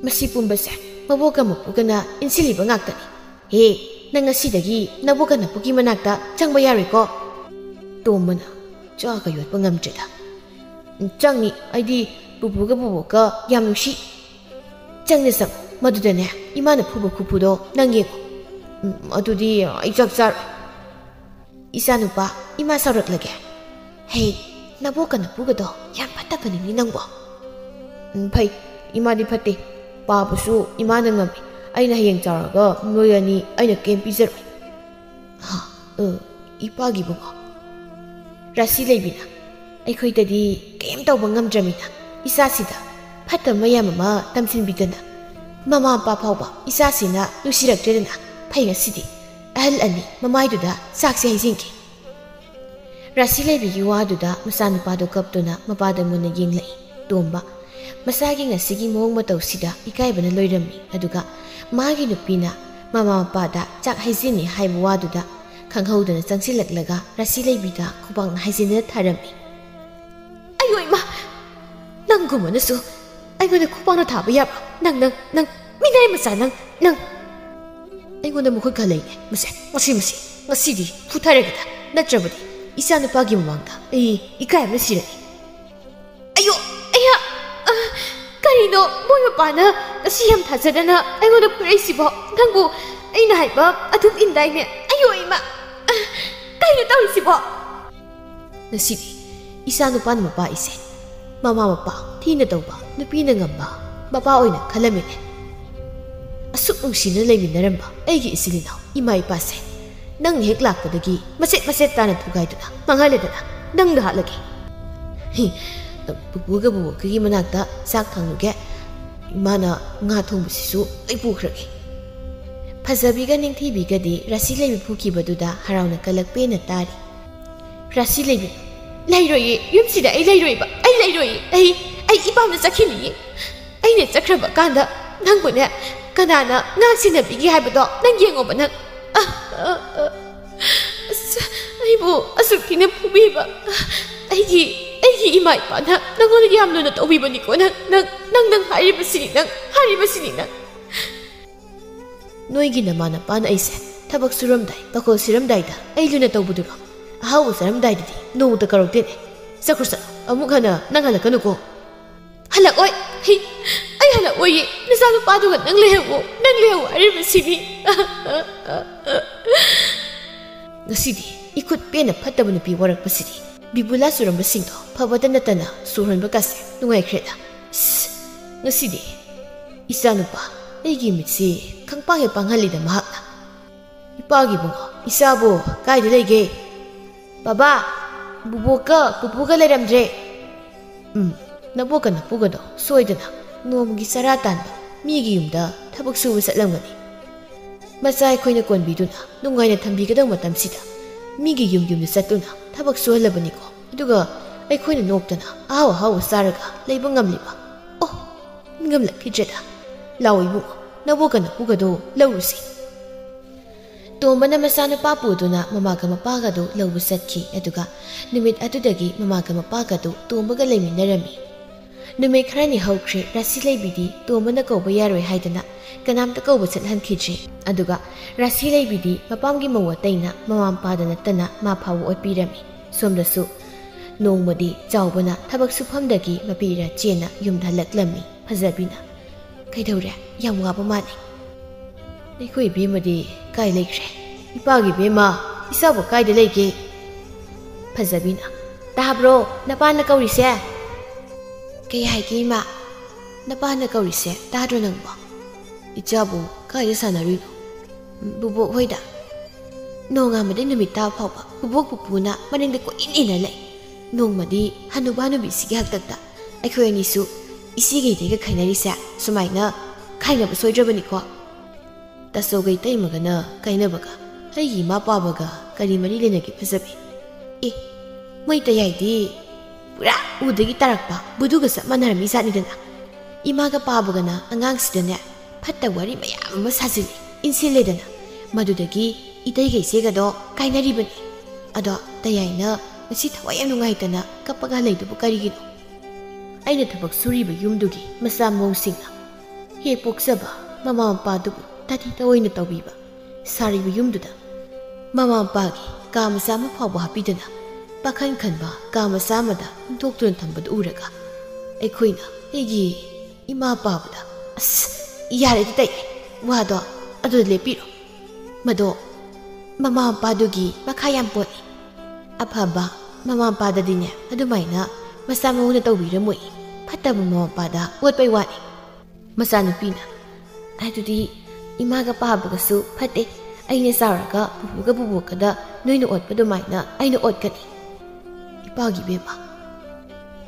"ꯃꯁꯤ ꯄꯨꯝꯕꯁꯦ ꯃꯕꯣꯛꯀ ꯃꯄꯨꯒꯅ ꯏꯟꯁꯤꯜꯂꯤꯕ ꯉꯥꯛꯇꯅꯤ꯫ ꯍꯦ, ꯅꯪ ꯉꯁꯤꯗꯒꯤ ꯅꯕꯣꯛꯀ ꯅꯄꯨꯒꯤ ꯃꯅꯥꯛꯇ ꯆꯪꯕ ꯌꯥꯔꯣꯏꯀꯣ?" ꯇꯣꯝꯕꯅ ꯆꯥꯒ ꯌꯣꯠꯄ ꯉꯝꯗ꯭ꯔꯦꯗ꯫ "ꯆꯪꯅꯤ, ꯑꯩꯗꯤ ꯄꯨꯄꯨꯒ ꯕꯨꯕꯣꯛꯀ ꯌꯥꯝ ꯅꯨꯡꯁꯤ꯫ ꯆꯪꯅ ꯆꯪꯉꯨ, ꯃꯗꯨꯗꯅꯦ ꯏꯃꯥꯅ ꯐꯨꯕ ꯈꯨꯐꯨꯗꯣ ꯅꯪ ꯌꯦꯡꯉꯨ꯫ ꯎꯝ, ꯑꯗꯨꯗꯤ ꯑꯩ ꯆꯥꯛ ꯆꯥꯔꯣꯏ꯫" "ꯏꯆꯥꯅꯨꯄꯥ, ꯏꯃꯥ ꯁꯥꯎꯔꯛꯂꯒꯦ꯫ ꯍꯦ, ꯅꯕꯣꯛꯀ ꯅꯄꯨꯒꯗꯣ ꯌꯥꯝ ꯐꯠꯇꯕꯅꯤꯅꯦ ꯅꯪꯕꯣ꯫" "ꯎꯝ, ꯐꯩ, ꯏꯃꯥꯗꯤ ꯐꯠꯇꯦ꯫ ꯄꯥꯕꯁꯨ ꯏꯃꯥꯅ ꯉꯝꯃꯤ꯫ ꯑꯩꯅ ꯍꯌꯦꯡ ꯆꯥꯎꯔꯒ ꯅꯣꯏ ꯑꯅꯤ ꯑꯩꯅ ꯀꯩꯝ ꯄꯤꯖꯔꯣꯏ꯫" "ꯍꯥ? ꯑ, ꯏꯄꯥꯒꯤ ꯏꯕꯨꯡꯉꯣ?" ꯔꯥꯁꯤ ꯂꯩꯕꯤꯅ, "ꯑꯩꯈꯣꯏꯗꯗꯤ ꯀꯩꯝ ꯇꯧꯕ ꯉꯝꯗ꯭ꯔꯃꯤꯅ ꯏꯆꯥꯁꯤꯗ ꯐꯠꯇꯕ ꯃꯌꯥꯝ ꯑꯃ ꯇꯝꯁꯤꯟꯕꯤꯗꯅ ꯃꯃꯥ ꯃꯄꯥ ꯐꯥꯎꯕ ꯏꯆꯥꯁꯤꯅ ꯅꯨꯡꯁꯤꯔꯛꯇ꯭ꯔꯦꯗꯅ꯫ ꯐꯩ, ꯉꯁꯤꯗꯤ ꯑꯍꯜ ꯑꯅꯤ ꯃꯃꯥꯏꯗꯨꯗ ꯆꯥꯛꯁꯦ ꯍꯩꯖꯤꯟꯒꯦ꯫" ꯔꯥꯁꯤ ꯂꯩꯕꯤꯒꯤ ꯋꯥꯗꯨꯗ ꯃꯆꯥꯅꯨꯄꯥꯗꯣ ꯀꯞꯇꯨꯅ ꯃꯄꯥꯗ ꯃꯨꯟꯅ ꯌꯦꯡꯂꯛꯏ꯫ ꯇꯣꯝꯕ ꯃꯆꯥꯒꯤ ꯉꯁꯤꯒꯤ ꯃꯑꯣꯡ ꯃꯇꯧꯁꯤꯗ ꯏꯀꯥꯏꯕꯅ ꯂꯣꯏꯔꯝꯃꯤ꯫ ꯑꯗꯨꯒ ꯃꯥꯒꯤ ꯅꯨꯄꯤꯅ ꯃꯃꯥ ꯃꯄꯥꯗ ꯆꯥꯛ ꯍꯩꯖꯤꯟꯅꯤ ꯍꯥꯏꯕ ꯋꯥꯗꯨꯗ ꯈꯪꯍꯧꯗꯅ ꯆꯪꯁꯤꯜꯂꯛꯂꯒ ꯔꯥꯁꯤ ꯂꯩꯕꯤꯗ ꯈꯨꯕꯥꯛꯅ ꯍꯥꯏꯖꯤꯟꯗꯨꯅ ꯊꯥꯔꯝꯃꯤ꯫ "ꯑꯌꯣ ꯏꯃꯥ! ꯅꯪꯒꯨꯝꯕꯅꯁꯨ ꯑꯩꯉꯣꯟꯗ ꯈꯨꯕꯥꯛꯅ ꯊꯥꯕ ꯌꯥꯕ꯭ꯔꯣ? ꯅꯪ, ꯅꯪ, ꯅꯪ, ꯃꯤꯅꯥꯏ ꯃꯆꯥ, ꯅꯪ, ꯅꯪ!" "ꯑꯩꯉꯣꯟꯗ ꯃꯈꯨꯠ ꯈꯔ ꯂꯩꯅꯦ꯫ ꯃꯁꯦ, ꯃꯁꯤ, ꯃꯁꯤ, ꯉꯁꯤꯗꯤ ꯐꯨꯊꯔꯒꯦꯗ꯫ ꯅꯠꯇ꯭ꯔꯕꯗꯤ ꯏꯆꯥ ꯅꯨꯄꯥꯒꯤ ꯃꯃꯥꯡꯗ ꯑꯩ ꯏꯀꯥꯏꯕꯅ ꯁꯤꯔꯅꯤ꯫" "ꯑꯌꯣ! ꯑꯌꯥ! ꯑ, ꯀꯔꯤꯅꯣ ꯃꯣꯏ ꯃꯄꯥꯅ ꯉꯁꯤ ꯌꯥꯝ ꯊꯥꯖꯗꯅ ꯑꯩꯉꯣꯟꯗ ꯐꯨꯔꯛꯏꯁꯤꯕꯣ? ꯅꯪꯕꯨ ꯑꯩꯅ ꯍꯥꯏꯕ ꯑꯗꯨꯝ ꯏꯟꯗꯥꯏꯅꯦ? ꯑꯌꯣ ꯏꯃꯥ! ꯑ, ꯀꯩꯅꯣ ꯇꯧꯔꯤꯁꯤꯕꯣ?" ꯉꯁꯤꯗꯤ ꯏꯆꯥ ꯅꯨꯄꯥꯅ ꯃꯄꯥ ꯏꯁꯦ, ꯃꯃꯥ ꯃꯄꯥ ꯊꯤꯅ ꯇꯧꯕ, ꯅꯨꯄꯤꯅ ꯉꯝꯕ ꯃꯄꯥ ꯑꯣꯏꯅ ꯈꯜꯂꯝꯃꯤꯅꯦ꯫ ꯑꯁꯨꯛ ꯅꯨꯡꯁꯤꯅ ꯂꯩꯃꯤꯟꯅꯔꯝꯕ ꯑꯩꯒꯤ ꯏꯆꯤꯜ ꯏꯅꯥꯎ ꯏꯃꯥ ꯏꯄꯥꯁꯦ ꯅꯪꯅ ꯍꯦꯛ ꯂꯥꯛꯄꯗꯒꯤ ꯃꯆꯦꯠ ꯃꯆꯦꯠ ꯇꯥꯅ ꯊꯨꯒꯥꯏꯗꯨꯅ ꯃꯥꯡꯍꯜꯂꯦꯗꯅ꯫ ꯅꯪꯗ ꯍꯥꯠꯂꯒꯦ꯫ ꯍꯤ, ꯄꯨꯄꯨꯒ ꯕꯨꯕꯣꯛꯀꯒꯤ ꯃꯅꯥꯛꯇ ꯆꯥꯛ ꯊꯥꯡꯂꯨꯒꯦ꯫ ꯏꯃꯥꯅ ꯉꯥ ꯊꯣꯡꯕꯁꯤꯁꯨ ꯑꯩ ꯄꯨꯈ꯭ꯔꯒꯦ꯫ ꯐꯖꯕꯤꯒ ꯅꯤꯡꯊꯤꯕꯤꯒꯗꯤ ꯔꯥꯁꯤ ꯂꯩꯕꯤ ꯐꯨꯈꯤꯕꯗꯨꯗ ꯍꯔꯥꯎꯅ ꯀꯂꯛ ꯄꯦꯟꯅ ꯇꯥꯔꯤ꯫ ꯔꯥꯁꯤ ꯂꯩꯕꯤ, "ꯂꯩꯔꯣꯏꯌꯦ, ꯌꯨꯝꯁꯤꯗ ꯑꯩ ꯂꯩꯔꯣꯏꯕ, ꯑꯩ ꯂꯩꯔꯣꯏꯌꯦ, ꯑꯩ, ꯑꯩ ꯏꯄꯥꯝꯗ ꯆꯠꯈꯤꯅꯤꯌꯦ꯫ ꯑꯩꯅ ꯆꯠꯈ꯭ꯔꯕ ꯀꯥꯟꯗ ꯅꯪꯕꯨꯅꯦ, ꯀꯅꯥꯅ ꯉꯥ ꯁꯦꯟꯅꯕꯤꯒꯦ ꯍꯥꯏꯕꯗꯣ ꯅꯪ ꯌꯦꯡꯉꯣꯕ ꯅꯪ꯫ ꯑ, ꯑ, ꯑ, ꯑꯁ, ꯑꯩꯕꯨ ꯑꯁꯨꯛ ꯊꯤꯅ ꯐꯨꯕꯤꯕ, ꯑꯩꯒꯤ, ꯑꯩꯒꯤ ꯏꯃꯥ ꯏꯄꯥꯅ ꯅꯪꯉꯣꯟꯗ ꯌꯥꯝ ꯂꯨꯅ ꯇꯧꯕꯤꯕꯅꯤꯀꯣ ꯅꯪ, ꯅꯪ, ꯅꯪ, ꯅꯪ ꯍꯥꯏꯔꯤꯕꯁꯤꯅꯤ ꯅꯪ, ꯍꯥꯏꯔꯤꯕꯁꯤꯅꯤ ꯅꯪ꯫ ꯅꯣꯏꯒꯤ ꯅꯃꯥ ꯅꯄꯥꯅ ꯑꯩꯁꯦ ꯊꯕꯛ ꯁꯨꯔꯝꯗꯥꯏ, ꯄꯥꯈꯣꯜ ꯁꯤꯔꯝꯗꯥꯏꯗ ꯑꯩ ꯂꯨꯅ ꯇꯧꯕꯗꯨꯔꯣ? ꯑꯍꯥꯎꯕ ꯆꯥꯔꯝꯗꯥꯏꯗꯗꯤ ꯅꯣꯡꯃꯇ ꯀꯧꯔꯛꯇꯦꯅꯦ꯫ ꯆꯠꯈ꯭ꯔꯣ ꯆꯠꯂꯣ, ꯑꯃꯨꯛ ꯍꯟꯅ ꯅꯪ ꯍꯜꯂꯛꯀꯅꯨꯀꯣ꯫ ꯍꯜꯂꯛꯑꯣꯏ꯫ ꯍꯤ, ꯑꯩ ꯍꯜꯂꯛꯑꯣꯏꯌꯦ꯫ ꯅꯆꯥꯅꯨꯄꯥꯗꯨꯒ ꯅꯪ ꯂꯩꯍꯧꯑꯣ꯫ ꯅꯪ ꯂꯩꯍꯧ ꯍꯥꯏꯔꯤꯕꯁꯤꯅꯤ꯫ ꯉꯁꯤꯗꯤ ꯏꯈꯨꯠ ꯄꯦꯟꯅ ꯐꯠꯇꯕ ꯅꯨꯄꯤ ꯋꯥꯔꯛꯄꯁꯤꯗꯤ꯫ ꯕꯤꯕꯨꯂꯥ ꯆꯨꯔꯝꯕꯁꯤꯡꯗꯣ ꯐꯕꯇ ꯅꯠꯇꯅ ꯁꯣꯔ ꯍꯣꯟꯕ ꯀꯥꯁꯦ ꯅꯨꯡꯉꯥꯏꯈ꯭ꯔꯦꯗ꯫ ꯁꯤꯁ, ꯉꯁꯤꯗꯤ ꯏꯆꯥꯅꯨꯄꯥ, ꯑꯩꯒꯤ ꯃꯤꯠꯁꯤ ꯈꯪꯄꯥꯡ ꯍꯦꯛ ꯄꯥꯡꯍꯜꯂꯤꯗ ꯃꯍꯥꯛꯅ꯫ ꯏꯄꯥꯒꯤ ꯏꯕꯨꯡꯉꯣ, ꯏꯆꯥꯕꯨ ꯀꯥꯏꯗ ꯂꯩꯒꯦ? ꯕꯕꯥ, ꯕꯨꯕꯣꯛꯀ ꯄꯨꯄꯨꯒ ꯂꯩꯔꯝꯗ꯭ꯔꯦ꯫ ꯎꯝ, ꯅꯕꯣꯛꯀ ꯅꯄꯨꯒꯗꯣ ꯁꯣꯏꯗꯅ ꯅꯣꯡꯃꯒꯤ ꯆꯔꯥ ꯇꯥꯟꯕ ꯃꯤꯒꯤ ꯌꯨꯝꯗ ꯊꯕꯛ ꯁꯨꯕ ꯆꯠꯂꯝꯒꯅꯤ꯫ ꯃꯆꯥ ꯑꯩꯈꯣꯏꯅ ꯀꯣꯟꯕꯤꯗꯨꯅ ꯅꯨꯡꯉꯥꯏꯅ ꯊꯝꯕꯤꯒꯗꯧꯕ ꯃꯇꯝꯁꯤꯗ ꯃꯤꯒꯤ ꯌꯨꯝ ꯌꯨꯝꯗ ꯆꯠꯇꯨꯅ ꯊꯕꯛ ꯁꯨꯍꯜꯂꯕꯅꯤꯀꯣ꯫ ꯑꯗꯨꯒ ꯑꯩꯈꯣꯏꯅ ꯅꯣꯛꯇꯅ ꯑꯍꯥꯎ ꯑꯍꯥꯎꯕ ꯆꯥꯔꯒ ꯂꯩꯕ ꯉꯝꯂꯤꯕ? ꯑꯣ, ꯉꯝꯂꯛꯈꯤꯗ꯭ꯔꯦꯗ꯫ ꯂꯥꯎ ꯏꯕꯨꯡꯉꯣ, ꯅꯕꯣꯛꯀ ꯅꯄꯨꯒꯗꯣ ꯂꯧꯔꯨꯁꯤ꯫ ꯇꯣꯝꯕꯅ ꯃꯆꯥꯅꯨꯄꯥ ꯄꯨꯗꯨꯅ ꯃꯃꯥꯒ ꯃꯄꯥꯒꯗꯨ ꯂꯧꯕ ꯆꯠꯈꯤ꯫ ꯑꯗꯨꯒ ꯅꯨꯃꯤꯠ ꯑꯗꯨꯗꯒꯤ ꯃꯃꯥꯒ ꯃꯄꯥꯒꯗꯨ ꯇꯣꯝꯕꯒ ꯂꯩꯃꯤꯟꯅꯔꯝꯃꯤ꯫ ꯅꯨꯃꯤꯠ ꯈꯔꯅꯤ ꯍꯧꯈ꯭ꯔꯦ꯫ ꯔꯥꯁꯤ ꯂꯩꯕꯤꯗꯤ ꯇꯣꯝꯕꯅ ꯀꯧꯕ ꯌꯥꯔꯣꯏ ꯍꯥꯏꯗꯅ ꯀꯅꯥꯝꯇ ꯀꯧꯕ ꯆꯠꯍꯟꯈꯤꯗ꯭ꯔꯦ꯫ ꯑꯗꯨꯒ ꯔꯥꯁꯤ ꯂꯩꯕꯤꯗꯤ ꯃꯄꯥꯝꯒꯤ ꯃꯧ ꯑꯇꯩꯅ ꯃꯃꯥ ꯃꯄꯥꯗ ꯅꯠꯇꯅ ꯃꯥ ꯐꯥꯎꯕ ꯑꯣꯠꯄꯤꯔꯝꯃꯤ꯫ ꯁꯣꯝꯗꯁꯨ ꯅꯣꯡꯃꯗꯤ ꯆꯥꯎꯕꯅ ꯊꯕꯛ ꯁꯨꯐꯝꯗꯒꯤ ꯃꯄꯤ ꯏꯔꯥ ꯆꯦꯟꯅ ꯌꯨꯝꯗ ꯍꯜꯂꯛꯂꯝꯃꯤ꯫ ꯐꯖꯕꯤꯅ, "ꯀꯩꯗꯧꯔꯦ? ꯌꯥꯝ ꯋꯥꯕ ꯃꯥꯜꯂꯤ꯫ ꯑꯩꯈꯣꯏ ꯏꯕꯦꯝꯃꯗꯤ ꯀꯥꯏ ꯂꯩꯈ꯭ꯔꯦ? ꯏꯄꯥꯒꯤ ꯏꯕꯦꯝꯃ, ꯏꯆꯥꯕꯨ ꯀꯥꯏꯗ ꯂꯩꯒꯦ?" ꯐꯖꯕꯤꯅ, "ꯇꯥꯕ꯭ꯔꯣ ꯅꯄꯥꯅ ꯀꯧꯔꯤꯁꯦ?" "ꯀꯩ ꯍꯥꯏꯒꯦ ꯏꯃꯥ? ꯅꯄꯥꯅ ꯀꯧꯔꯤꯁꯦ ꯇꯥꯗ꯭ꯔꯣ ꯅꯪꯕꯣ?" "ꯏꯆꯥꯕꯨ ꯀꯥꯏꯗ ꯁꯥꯟꯅꯔꯨꯏꯅꯣ?" "ꯕꯨꯕꯣꯛ ꯍꯣꯏꯗ꯫ ꯅꯣꯡꯉꯥꯟꯕꯗꯩ ꯅꯨꯃꯤꯠ ꯇꯥꯕ ꯐꯥꯎꯕ ꯕꯨꯕꯣꯛ ꯄꯨꯄꯨꯅ ꯃꯅꯤꯡꯗ ꯀꯣꯏꯏꯟ ꯏꯟꯅ ꯂꯩ꯫ ꯅꯣꯡꯃꯗꯤ ꯍꯅꯨꯕ ꯍꯅꯨꯕꯤꯁꯤꯒꯤ ꯍꯥꯛꯇꯛꯇ ꯑꯩꯈꯣꯏ ꯑꯅꯤꯁꯨ ꯏꯆꯦꯒ ꯏꯇꯩꯒ ꯈꯥꯏꯅꯔꯤꯁꯦ ꯁꯨꯃꯥꯏꯅ ꯈꯥꯏꯅꯕ ꯁꯣꯏꯗ꯭ꯔꯕꯅꯤꯀꯣ?" ꯇꯥꯆꯧꯒ ꯏꯇꯩꯃꯒꯅ ꯀꯥꯏꯅꯕꯒ ꯑꯩꯒꯤ ꯏꯃꯥ ꯄꯥꯕꯒ ꯀꯔꯤ ꯃꯔꯤ ꯂꯩꯅꯒꯦ ꯐꯖꯕꯤ? ꯑꯦ, ꯃꯣꯏ ꯇꯌꯥꯏꯗꯤ ꯄꯨꯔꯥ ꯎꯗꯒꯤ ꯇꯥꯔꯛꯄ ꯕꯨꯗꯨꯒ ꯆꯞ ꯃꯥꯟꯅꯔꯝꯃꯤ ꯖꯥꯠꯅꯤꯗꯅ꯫ ꯏꯃꯥꯒ ꯄꯥꯕꯒꯅ ꯑꯉꯥꯡꯁꯤꯗꯅꯦ ꯐꯠꯇ ꯋꯥꯔꯤ ꯃꯌꯥꯝ ꯑꯃ ꯁꯥꯖꯤꯜꯂꯤ, ꯏꯟꯁꯤꯜꯂꯦꯗꯅ꯫ ꯃꯗꯨꯗꯒꯤ ꯏꯇꯩꯒ ꯏꯆꯦꯒꯗꯣ ꯀꯥꯏꯅꯔꯤꯕꯅꯤ꯫ ꯑꯗꯣ ꯇꯌꯥꯏꯅ ꯉꯁꯤ ꯊꯋꯥꯏ ꯌꯥꯝ ꯅꯨꯡꯉꯥꯏꯇꯅ ꯀꯞꯄꯒ ꯂꯩꯗꯨꯕꯨ ꯀꯔꯤꯒꯤꯅꯣ? ꯑꯩꯅ ꯊꯕꯛ ꯁꯨꯔꯤꯕ ꯌꯨꯝꯗꯨꯒꯤ ꯃꯆꯥ ꯃꯎꯁꯤꯡꯅ ꯍꯦꯛ ꯄꯣꯛꯆꯕ ꯃꯃꯥ ꯃꯄꯥꯗꯨꯕꯨ ꯇꯥꯊꯤ ꯇꯥꯑꯣꯏꯅ ꯇꯧꯕꯤꯕ ꯁꯥꯔꯤꯕ ꯌꯨꯝꯗꯨꯗ ꯃꯃꯥ ꯃꯄꯥꯒꯤ ꯀꯥ ꯃꯆꯥ ꯑꯃ ꯐꯥꯎꯕ ꯍꯥꯞꯄꯤꯗꯅ ꯄꯥꯈꯟ ꯈꯟꯕ ꯀꯥ ꯃꯆꯥ ꯑꯃꯗ ꯏꯟꯊꯣꯛꯇꯨꯅ ꯊꯝꯕꯗꯨ ꯎꯔꯒ ꯑꯩꯈꯣꯏꯅ ꯑꯩꯒꯤ ꯏꯃꯥ ꯄꯥꯕꯗ, "ꯑꯁ, ꯌꯥꯔꯦꯗꯤ ꯇꯩ, ꯋꯥꯗꯣ ꯑꯗꯨꯗ ꯂꯦꯞꯄꯤꯔꯣ꯫ ꯃꯗꯣ ꯃꯃꯥ ꯃꯄꯥꯗꯨꯒꯤ ꯃꯈꯥ ꯌꯥꯝ ꯄꯣꯜꯂꯤ꯫ ꯑꯐꯕ ꯃꯃꯥ ꯃꯄꯥꯗꯗꯤꯅꯦ ꯑꯗꯨꯃꯥꯏꯅ ꯃꯆꯥ ꯃꯎꯅ ꯇꯧꯕꯤꯔꯝꯃꯣꯏ꯫ ꯐꯠꯇꯕ ꯃꯃꯥ ꯃꯄꯥꯗ ꯑꯣꯠꯄꯩ ꯋꯥꯅꯤ꯫" ꯃꯆꯥꯅꯨꯄꯤꯅ, "ꯑꯗꯨꯗꯤ ꯏꯃꯥꯒ ꯄꯥꯕꯒꯁꯨ ꯐꯠꯇꯦ꯫ ꯑꯩꯅ ꯆꯥꯎꯔꯒ ꯄꯨꯄꯨꯒ ꯄꯨꯕꯣꯛꯀꯗ ꯅꯣꯏꯅ ꯑꯣꯠꯄ ꯑꯗꯨꯃꯥꯏꯅ ꯑꯩꯅ ꯑꯣꯠꯀꯅꯤ꯫" ꯏꯄꯥꯒꯤ ꯏꯕꯦꯝꯃ,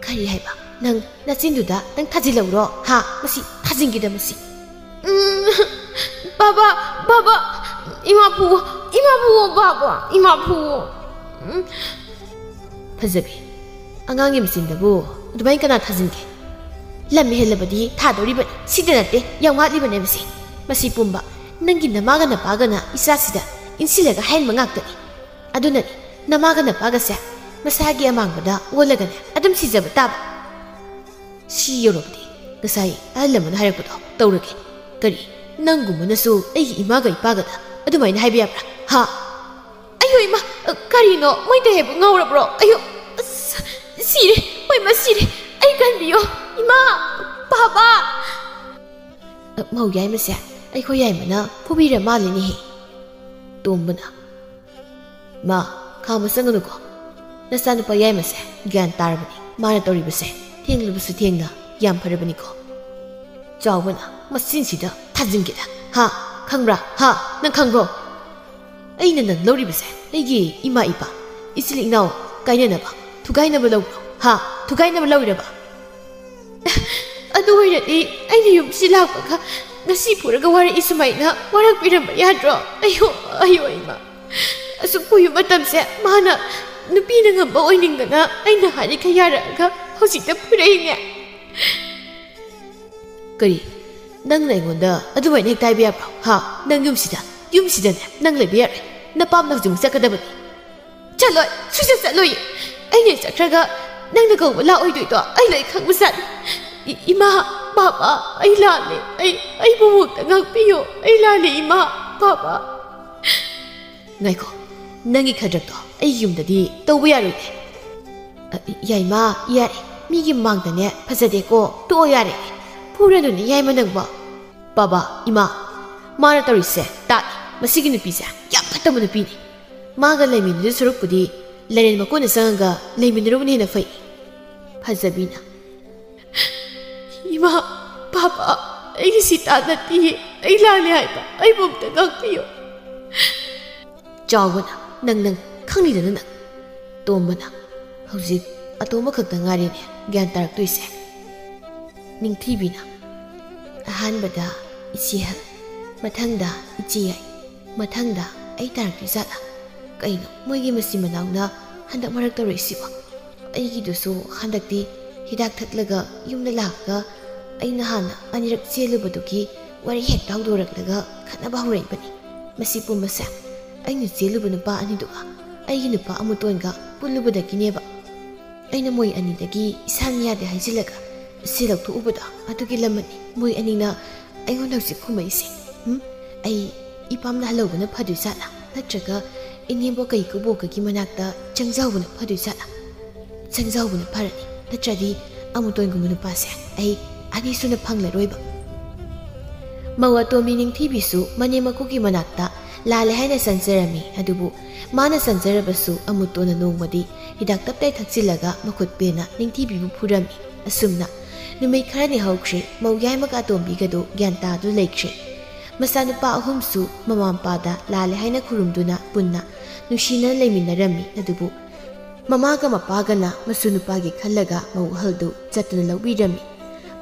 "ꯀꯔꯤ ꯍꯥꯏꯕ? ꯅꯪ ꯅꯆꯤꯟꯗꯨꯗ ꯅꯪ ꯊꯥꯖꯤꯜꯂꯧꯔꯣ? ꯍꯥ? ꯃꯁꯤ ꯊꯥꯖꯤꯟꯒꯦꯗ ꯃꯁꯤ꯫" ꯎꯝ, ꯕꯥꯕꯥ, ꯕꯥꯕꯥ, ꯏꯃꯥ ꯐꯨꯋꯣ, ꯏꯃꯥ ꯐꯨꯋꯣ, ꯕꯥꯕꯥ, ꯏꯃꯥ ꯐꯨꯋꯣ꯫ ꯎꯝ꯫ ꯐꯖꯕꯤ, ꯑꯉꯥꯡꯒꯤ ꯃꯆꯤꯟꯗꯕꯨ ꯑꯗꯨꯃꯥꯏꯅ ꯀꯅꯥ ꯊꯥꯖꯤꯟꯒꯦ? ꯂꯝ ꯍꯦꯜꯂꯕꯗꯤ ꯊꯥꯗꯧꯔꯤꯕꯅꯤ, ꯁꯤꯗ ꯅꯠꯇꯦ, ꯌꯥꯝ ꯋꯥꯠꯂꯤꯕꯅꯦ ꯃꯁꯤ꯫ ꯃꯁꯤ ꯄꯨꯝꯕ ꯅꯪꯒꯤ ꯅꯃꯥꯒ ꯅꯄꯥꯒꯅ ꯏꯆꯥꯁꯤꯗ ꯏꯟꯁꯤꯜꯂꯒ ꯍꯥꯏꯍꯟꯕ ꯉꯥꯛꯇꯅꯤ꯫ ꯑꯗꯨꯅꯅꯤ ꯅꯃꯥꯒ ꯅꯄꯥꯒꯁꯦ ꯃꯁꯥꯒꯤ ꯑꯃꯥꯡꯕꯗ ꯑꯣꯜꯂꯒꯅꯦ ꯑꯗꯨꯝ ꯁꯤꯖꯕ ꯇꯥꯕ꯫ ꯁꯤ ꯌꯧꯔꯕꯗꯤ ꯉꯁꯥꯏ ꯑꯍꯜ ꯑꯃꯅ ꯍꯥꯏꯔꯛꯄꯗꯣ ꯇꯧꯔꯒꯦ꯫ ꯀꯔꯤ, ꯅꯪꯒꯨꯝꯕꯅꯁꯨ ꯑꯩꯒꯤ ꯏꯃꯥꯒ ꯏꯄꯥꯒꯗ ꯑꯗꯨꯃꯥꯏꯅ ꯍꯥꯏꯕ ꯌꯥꯕ꯭ꯔꯥ? ꯍꯥ? ꯑꯌꯣ ꯏꯃꯥ, ꯑ, ꯀꯔꯤꯅꯣ? ꯃꯣꯏꯗ ꯍꯦꯛ ꯉꯥꯎꯔꯕ꯭ꯔꯣ? ꯑꯌꯣ, ꯑꯁ, ꯁꯤꯔꯦ, ꯃꯣꯏ ꯃꯁꯤꯔꯦ꯫ ꯑꯩ ꯀꯟꯕꯤꯌꯣ꯫ ꯏꯃꯥ, ꯕꯥꯕꯥ꯫ ꯑ, ꯃꯧ ꯌꯥꯏꯃꯁꯦ ꯑꯩꯈꯣꯏ ꯌꯥꯏꯃꯅ ꯐꯨꯕꯤꯔ ꯃꯥꯜꯂꯤꯅꯦꯍꯦ꯫ ꯇꯣꯝꯕꯅ, "ꯃꯥ, ꯈꯥꯝꯕ ꯆꯪꯒꯅꯨꯀꯣ꯫ ꯅꯆꯥꯅꯨꯄꯥ ꯌꯥꯏꯃꯁꯦ ꯒ꯭ꯌꯥꯟ ꯇꯥꯔꯕꯅꯤ꯫ ꯃꯥꯅ ꯇꯧꯔꯤꯕꯁꯦ ꯊꯦꯡꯂꯕꯁꯨ ꯊꯦꯡꯅ ꯌꯥꯝ ꯐꯔꯕꯅꯤꯀꯣ꯫" ꯆꯥꯎꯕꯅ, "ꯃꯆꯤꯟꯁꯤꯗ ꯊꯥꯖꯤꯟꯒꯦꯗ꯫ ꯍꯥ? ꯈꯪꯕ꯭ꯔꯥ? ꯍꯥ? ꯅꯪ ꯈꯪꯕ꯭ꯔꯣ? ꯑꯩꯅ ꯅꯪ ꯂꯧꯔꯤꯕꯁꯦ ꯑꯩꯒꯤ ꯏꯃꯥ ꯏꯄꯥ, ꯏꯆꯤꯜ ꯏꯅꯥꯎ ꯀꯥꯏꯅꯅꯕ, ꯊꯨꯒꯥꯏꯅꯕ ꯂꯧꯕ꯭ꯔꯣ? ꯍꯥ? ꯊꯨꯒꯥꯏꯅꯕ ꯂꯧꯔꯤꯔꯕ?" "ꯑꯗꯨ ꯑꯣꯏꯔꯗꯤ ꯑꯩꯅ ꯌꯨꯝꯁꯤ ꯂꯥꯛꯄꯒ ꯉꯁꯤ ꯄꯨꯔꯒ ꯋꯥꯔꯛꯏ ꯁꯨꯃꯥꯏꯅ ꯋꯥꯔꯛꯄꯤꯔꯝꯕ ꯌꯥꯗ꯭ꯔꯣ? ꯑꯌꯣ, ꯑꯌꯣ ꯏꯃꯥ꯫ ꯑꯁꯨꯛ ꯀꯨꯏꯕ ꯃꯇꯝꯁꯦ ꯃꯥꯅ ꯅꯨꯄꯤꯅ ꯉꯝꯕ ꯑꯣꯏꯅꯤꯡꯗꯅ ꯑꯩꯅ ꯍꯥꯏꯔꯤꯈꯩ ꯌꯥꯔꯛꯑꯒ ꯍꯧꯖꯤꯛꯇ ꯐꯨꯔꯛꯏꯅꯦ꯫" "ꯀꯔꯤ? ꯅꯪꯅ ꯑꯩꯉꯣꯟꯗ ꯑꯗꯨꯃꯥꯏꯅ ꯍꯦꯛꯇ ꯍꯥꯏꯕ ꯌꯥꯕ꯭ꯔꯣ? ꯍꯥ? ꯅꯪ ꯌꯨꯝꯁꯤꯗ, ꯌꯨꯝꯁꯤꯗꯅꯦ ꯅꯪ ꯂꯩꯕ ꯌꯥꯔꯣꯏ꯫ ꯅꯄꯥꯝꯅ ꯍꯧꯖꯤꯛꯃꯛ ꯆꯠꯀꯗꯕꯅꯤ꯫" "ꯆꯠꯂꯣꯏ, ꯁꯨꯡꯆꯠ ꯆꯠꯂꯣꯏ꯫ ꯑꯩꯅ ꯆꯠꯈ꯭ꯔꯒ ꯅꯪꯅ ꯀꯧꯕ ꯂꯥꯛꯑꯣꯏꯗꯣꯏꯗꯣ ꯑꯩ ꯂꯣꯏ ꯈꯪꯕꯖꯥꯠꯅꯤ꯫ ꯏ-, ꯏꯃꯥ, ꯄꯥꯄꯥ, ꯑꯩ ꯂꯥꯜꯂꯦ꯫ ꯑꯩ, ꯑꯩꯕꯨ ꯑꯃꯨꯛꯇ ꯉꯥꯛꯄꯤꯌꯣ꯫ ꯑꯩ ꯂꯥꯜꯂꯦ, ꯏꯃꯥ, ꯄꯥꯄꯥ꯫" "ꯉꯥꯏꯈꯣ, ꯅꯪꯒꯤ ꯈꯗ꯭ꯔꯛꯇꯣ ꯑꯩꯒꯤ ꯌꯨꯝꯗꯗꯤ ꯇꯧꯕ ꯌꯥꯔꯣꯏꯅꯦ꯫" "ꯑ, ꯌꯥꯏꯃ, ꯌꯥꯔꯦ꯫ ꯃꯤꯒꯤ ꯃꯃꯥꯡꯗꯅꯦ ꯐꯖꯗꯦꯀꯣ꯫ ꯇꯣꯛꯑꯣ ꯌꯥꯔꯦ꯫ ꯐꯨꯔꯅꯨꯅꯦ ꯌꯥꯏꯃ ꯅꯪꯕꯣ꯫" "ꯕꯥꯕꯥ, ꯏꯃꯥ, ꯃꯥꯅ ꯇꯧꯔꯤꯁꯦ ꯇꯥꯛꯏ꯫ ꯃꯁꯤꯒꯤ ꯅꯨꯄꯤꯁꯦ ꯌꯥꯝ ꯐꯠꯇꯕ ꯅꯨꯄꯤꯅꯤ꯫ ꯃꯥꯒ ꯂꯩꯃꯤꯟꯅꯗꯣꯏ ꯁꯔꯨꯛꯄꯨꯗꯤ ꯂꯥꯏꯔꯦꯟ ꯃꯀꯣꯟꯗ ꯆꯪꯉꯒ ꯂꯩꯃꯤꯟꯅꯔꯨꯕꯅ ꯍꯦꯟꯅ ꯐꯩ꯫" ꯐꯖꯕꯤꯅ, "ꯏꯃꯥ, ꯄꯥꯄꯥ, ꯑꯩꯒꯤ ꯁꯤꯇꯥ ꯅꯠꯇꯤꯌꯦ꯫ ꯑꯩ ꯂꯥꯜꯂꯦ ꯍꯥꯏꯕ ꯑꯩꯕꯨ ꯑꯝꯇ ꯉꯥꯛꯄꯤꯌꯨ꯫" ꯆꯥꯎꯕꯅ, "ꯅꯪ, ꯅꯪ ꯈꯪꯅꯤꯗꯅ ꯅꯪ꯫" ꯇꯣꯝꯕꯅ, "ꯍꯧꯖꯤꯛ ꯑꯇꯣꯝꯕ ꯈꯛꯇ ꯉꯥꯏꯔꯦꯅꯦ ꯒ꯭ꯌꯥꯟ ꯇꯥꯔꯛꯇꯣꯏꯁꯦ꯫" ꯅꯤꯡꯊꯤꯕꯤꯅ, "ꯑꯍꯥꯟꯕꯗ ꯏꯆꯦ ꯑꯍꯜ, ꯃꯊꯪꯗ ꯏꯆꯦ ꯌꯥꯏ, ꯃꯊꯪꯗ ꯑꯩ ꯇꯥꯔꯛꯇꯣꯏ ꯖꯥꯠꯂꯥ? ꯀꯩꯅꯣ ꯃꯣꯏꯒꯤ ꯃꯆꯤꯟ ꯃꯅꯥꯎꯅ ꯍꯟꯗꯛ ꯃꯔꯛ ꯇꯧꯔꯛꯏꯁꯤꯕꯣ? ꯑꯩꯒꯤꯗꯨꯁꯨ ꯍꯟꯗꯛꯇꯤ ꯍꯤꯗꯥꯛ ꯊꯛꯂꯒ ꯌꯨꯝꯗ ꯂꯥꯛꯑꯒ ꯑꯩꯅ ꯍꯥꯟꯅ ꯑꯅꯤꯔꯛ ꯆꯦꯜꯂꯨꯕꯗꯨꯒꯤ ꯋꯥꯔꯤ ꯍꯦꯛꯇ ꯍꯧꯗꯣꯔꯛꯂꯒ ꯈꯠꯅꯕ ꯍꯧꯔꯛꯏꯕꯅꯤ꯫ ꯃꯁꯤ ꯄꯨꯝꯕꯁꯦ ꯑꯩꯅ ꯆꯦꯜꯂꯨꯕ ꯅꯨꯄꯥ ꯑꯅꯤꯗꯨꯒ ꯑꯩꯒꯤ ꯅꯨꯄꯥ ꯑꯃꯨꯇꯣꯟꯒ ꯄꯨꯜꯂꯨꯕꯗꯒꯤꯅꯦꯕ꯫ ꯑꯩꯅ ꯃꯣꯏ ꯑꯅꯤꯗꯒꯤ ꯏꯁꯥꯅ ꯌꯥꯗꯦ ꯍꯥꯏꯖꯤꯜꯂꯒ ꯁꯤ ꯂꯧꯊꯣꯛꯎꯕꯗꯣ ꯑꯗꯨꯒꯤ ꯂꯃꯟꯅꯤ ꯃꯣꯏ ꯑꯅꯤꯅ ꯑꯩꯉꯣꯟꯗ ꯍꯧꯖꯤꯛ ꯈꯨꯝꯃꯛꯏꯁꯦ꯫ ꯎꯝ? ꯑꯩ ꯏꯄꯥꯝꯗ ꯍꯜꯍꯧꯕꯅ ꯐꯗꯣꯏ ꯖꯥꯠꯂꯥ? ꯅꯠꯇ꯭ꯔꯒ ꯏꯅꯦꯝꯕꯣꯛ ꯀꯩꯀꯨꯕꯣꯛꯀꯒꯤ ꯃꯅꯥꯛꯇ ꯆꯪꯖꯍꯧꯕꯅ ꯐꯗꯣꯏ ꯖꯥꯠꯂꯥ? ꯆꯪꯖꯍꯧꯕꯅ ꯐꯔꯅꯤ꯫ ꯅꯠꯇ꯭ꯔꯗꯤ ꯑꯃꯨꯇꯣꯟꯒꯨꯝꯕ ꯅꯨꯄꯥꯁꯦ ꯑꯩ ꯑꯅꯤꯁꯨꯅ ꯐꯪꯂꯔꯣꯏꯕ꯫" ꯃꯧ ꯑꯇꯣꯝꯕꯤ ꯅꯤꯡꯊꯤꯕꯤꯁꯨ ꯃꯅꯦꯝ ꯃꯀꯨꯒꯤ ꯃꯅꯥꯛꯇ ꯂꯥꯜꯂꯦ ꯍꯥꯏꯅ ꯆꯪꯖꯔꯝꯃꯤ꯫ ꯑꯗꯨꯕꯨ ꯃꯥꯅ ꯆꯪꯖꯔꯕꯁꯨ ꯑꯃꯨꯇꯣꯟꯅ ꯅꯣꯡꯃꯗꯤ ꯍꯤꯗꯥꯛ ꯇꯞꯇꯥꯏ ꯊꯛꯆꯤꯜꯂꯒ ꯃꯈꯨꯠ ꯄꯦꯟꯅ ꯅꯤꯡꯊꯤꯕꯤꯕꯨ ꯐꯨꯔꯝꯃꯤ꯫ ꯑꯁꯨꯝꯅ ꯅꯨꯃꯤꯠ ꯈꯔꯅꯤ ꯍꯧꯈ꯭ꯔꯦ꯫ ꯃꯧ ꯌꯥꯏꯃꯒ ꯑꯇꯣꯝꯕꯤꯒꯗꯨ ꯒ꯭ꯌꯥꯟ ꯇꯥꯗꯨꯅ ꯂꯩꯈ꯭ꯔꯦ꯫ ꯃꯆꯥꯅꯨꯄꯥ ꯑꯍꯨꯝꯁꯨ ꯃꯃꯥ ꯃꯄꯥꯗ ꯂꯥꯜꯂꯦ ꯍꯥꯏꯅ ꯈꯨꯔꯨꯝꯗꯨꯅ ꯄꯨꯟꯅ ꯅꯨꯡꯁꯤꯅꯅ ꯂꯩꯃꯤꯟꯅꯔꯝꯃꯤ꯫ ꯑꯗꯨꯕꯨ ꯃꯃꯥꯒ ꯃꯄꯥꯒꯅ ꯃꯁꯨ ꯅꯨꯄꯥꯒꯤ ꯈꯜꯂꯒ ꯃꯧ ꯑꯍꯜꯗꯨ ꯆꯠꯇꯨꯅ ꯂꯧꯕꯤꯔꯝꯃꯤ꯫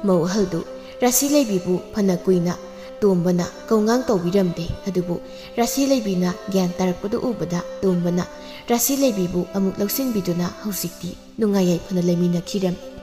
ꯃꯧ ꯑꯍꯜꯗꯨ ꯔꯥꯁꯤ ꯂꯩꯕꯤꯕꯨ ꯐꯅ ꯀꯨꯏꯅ ꯇꯣꯝꯕꯅ ꯀꯧꯉꯥꯡ ꯇꯧꯕꯤꯔꯝꯗꯦ꯫ ꯑꯗꯨꯕꯨ ꯔꯥꯁꯤ ꯂꯩꯕꯤꯅ ꯒ꯭ꯌꯥꯟ ꯇꯥꯔꯛꯄꯗꯨ ꯎꯕꯗ ꯇꯣꯝꯕꯅ ꯔꯥꯁꯤ ꯂꯩꯕꯤꯕꯨ ꯑꯃꯨꯛ ꯂꯧꯁꯤꯟꯕꯤꯗꯨꯅ ꯍꯧꯖꯤꯛꯇꯤ ꯅꯨꯡꯉꯥꯏ ꯌꯥꯏꯐꯅ ꯂꯩꯃꯤꯟꯅꯈꯤꯔꯝꯃꯤ꯫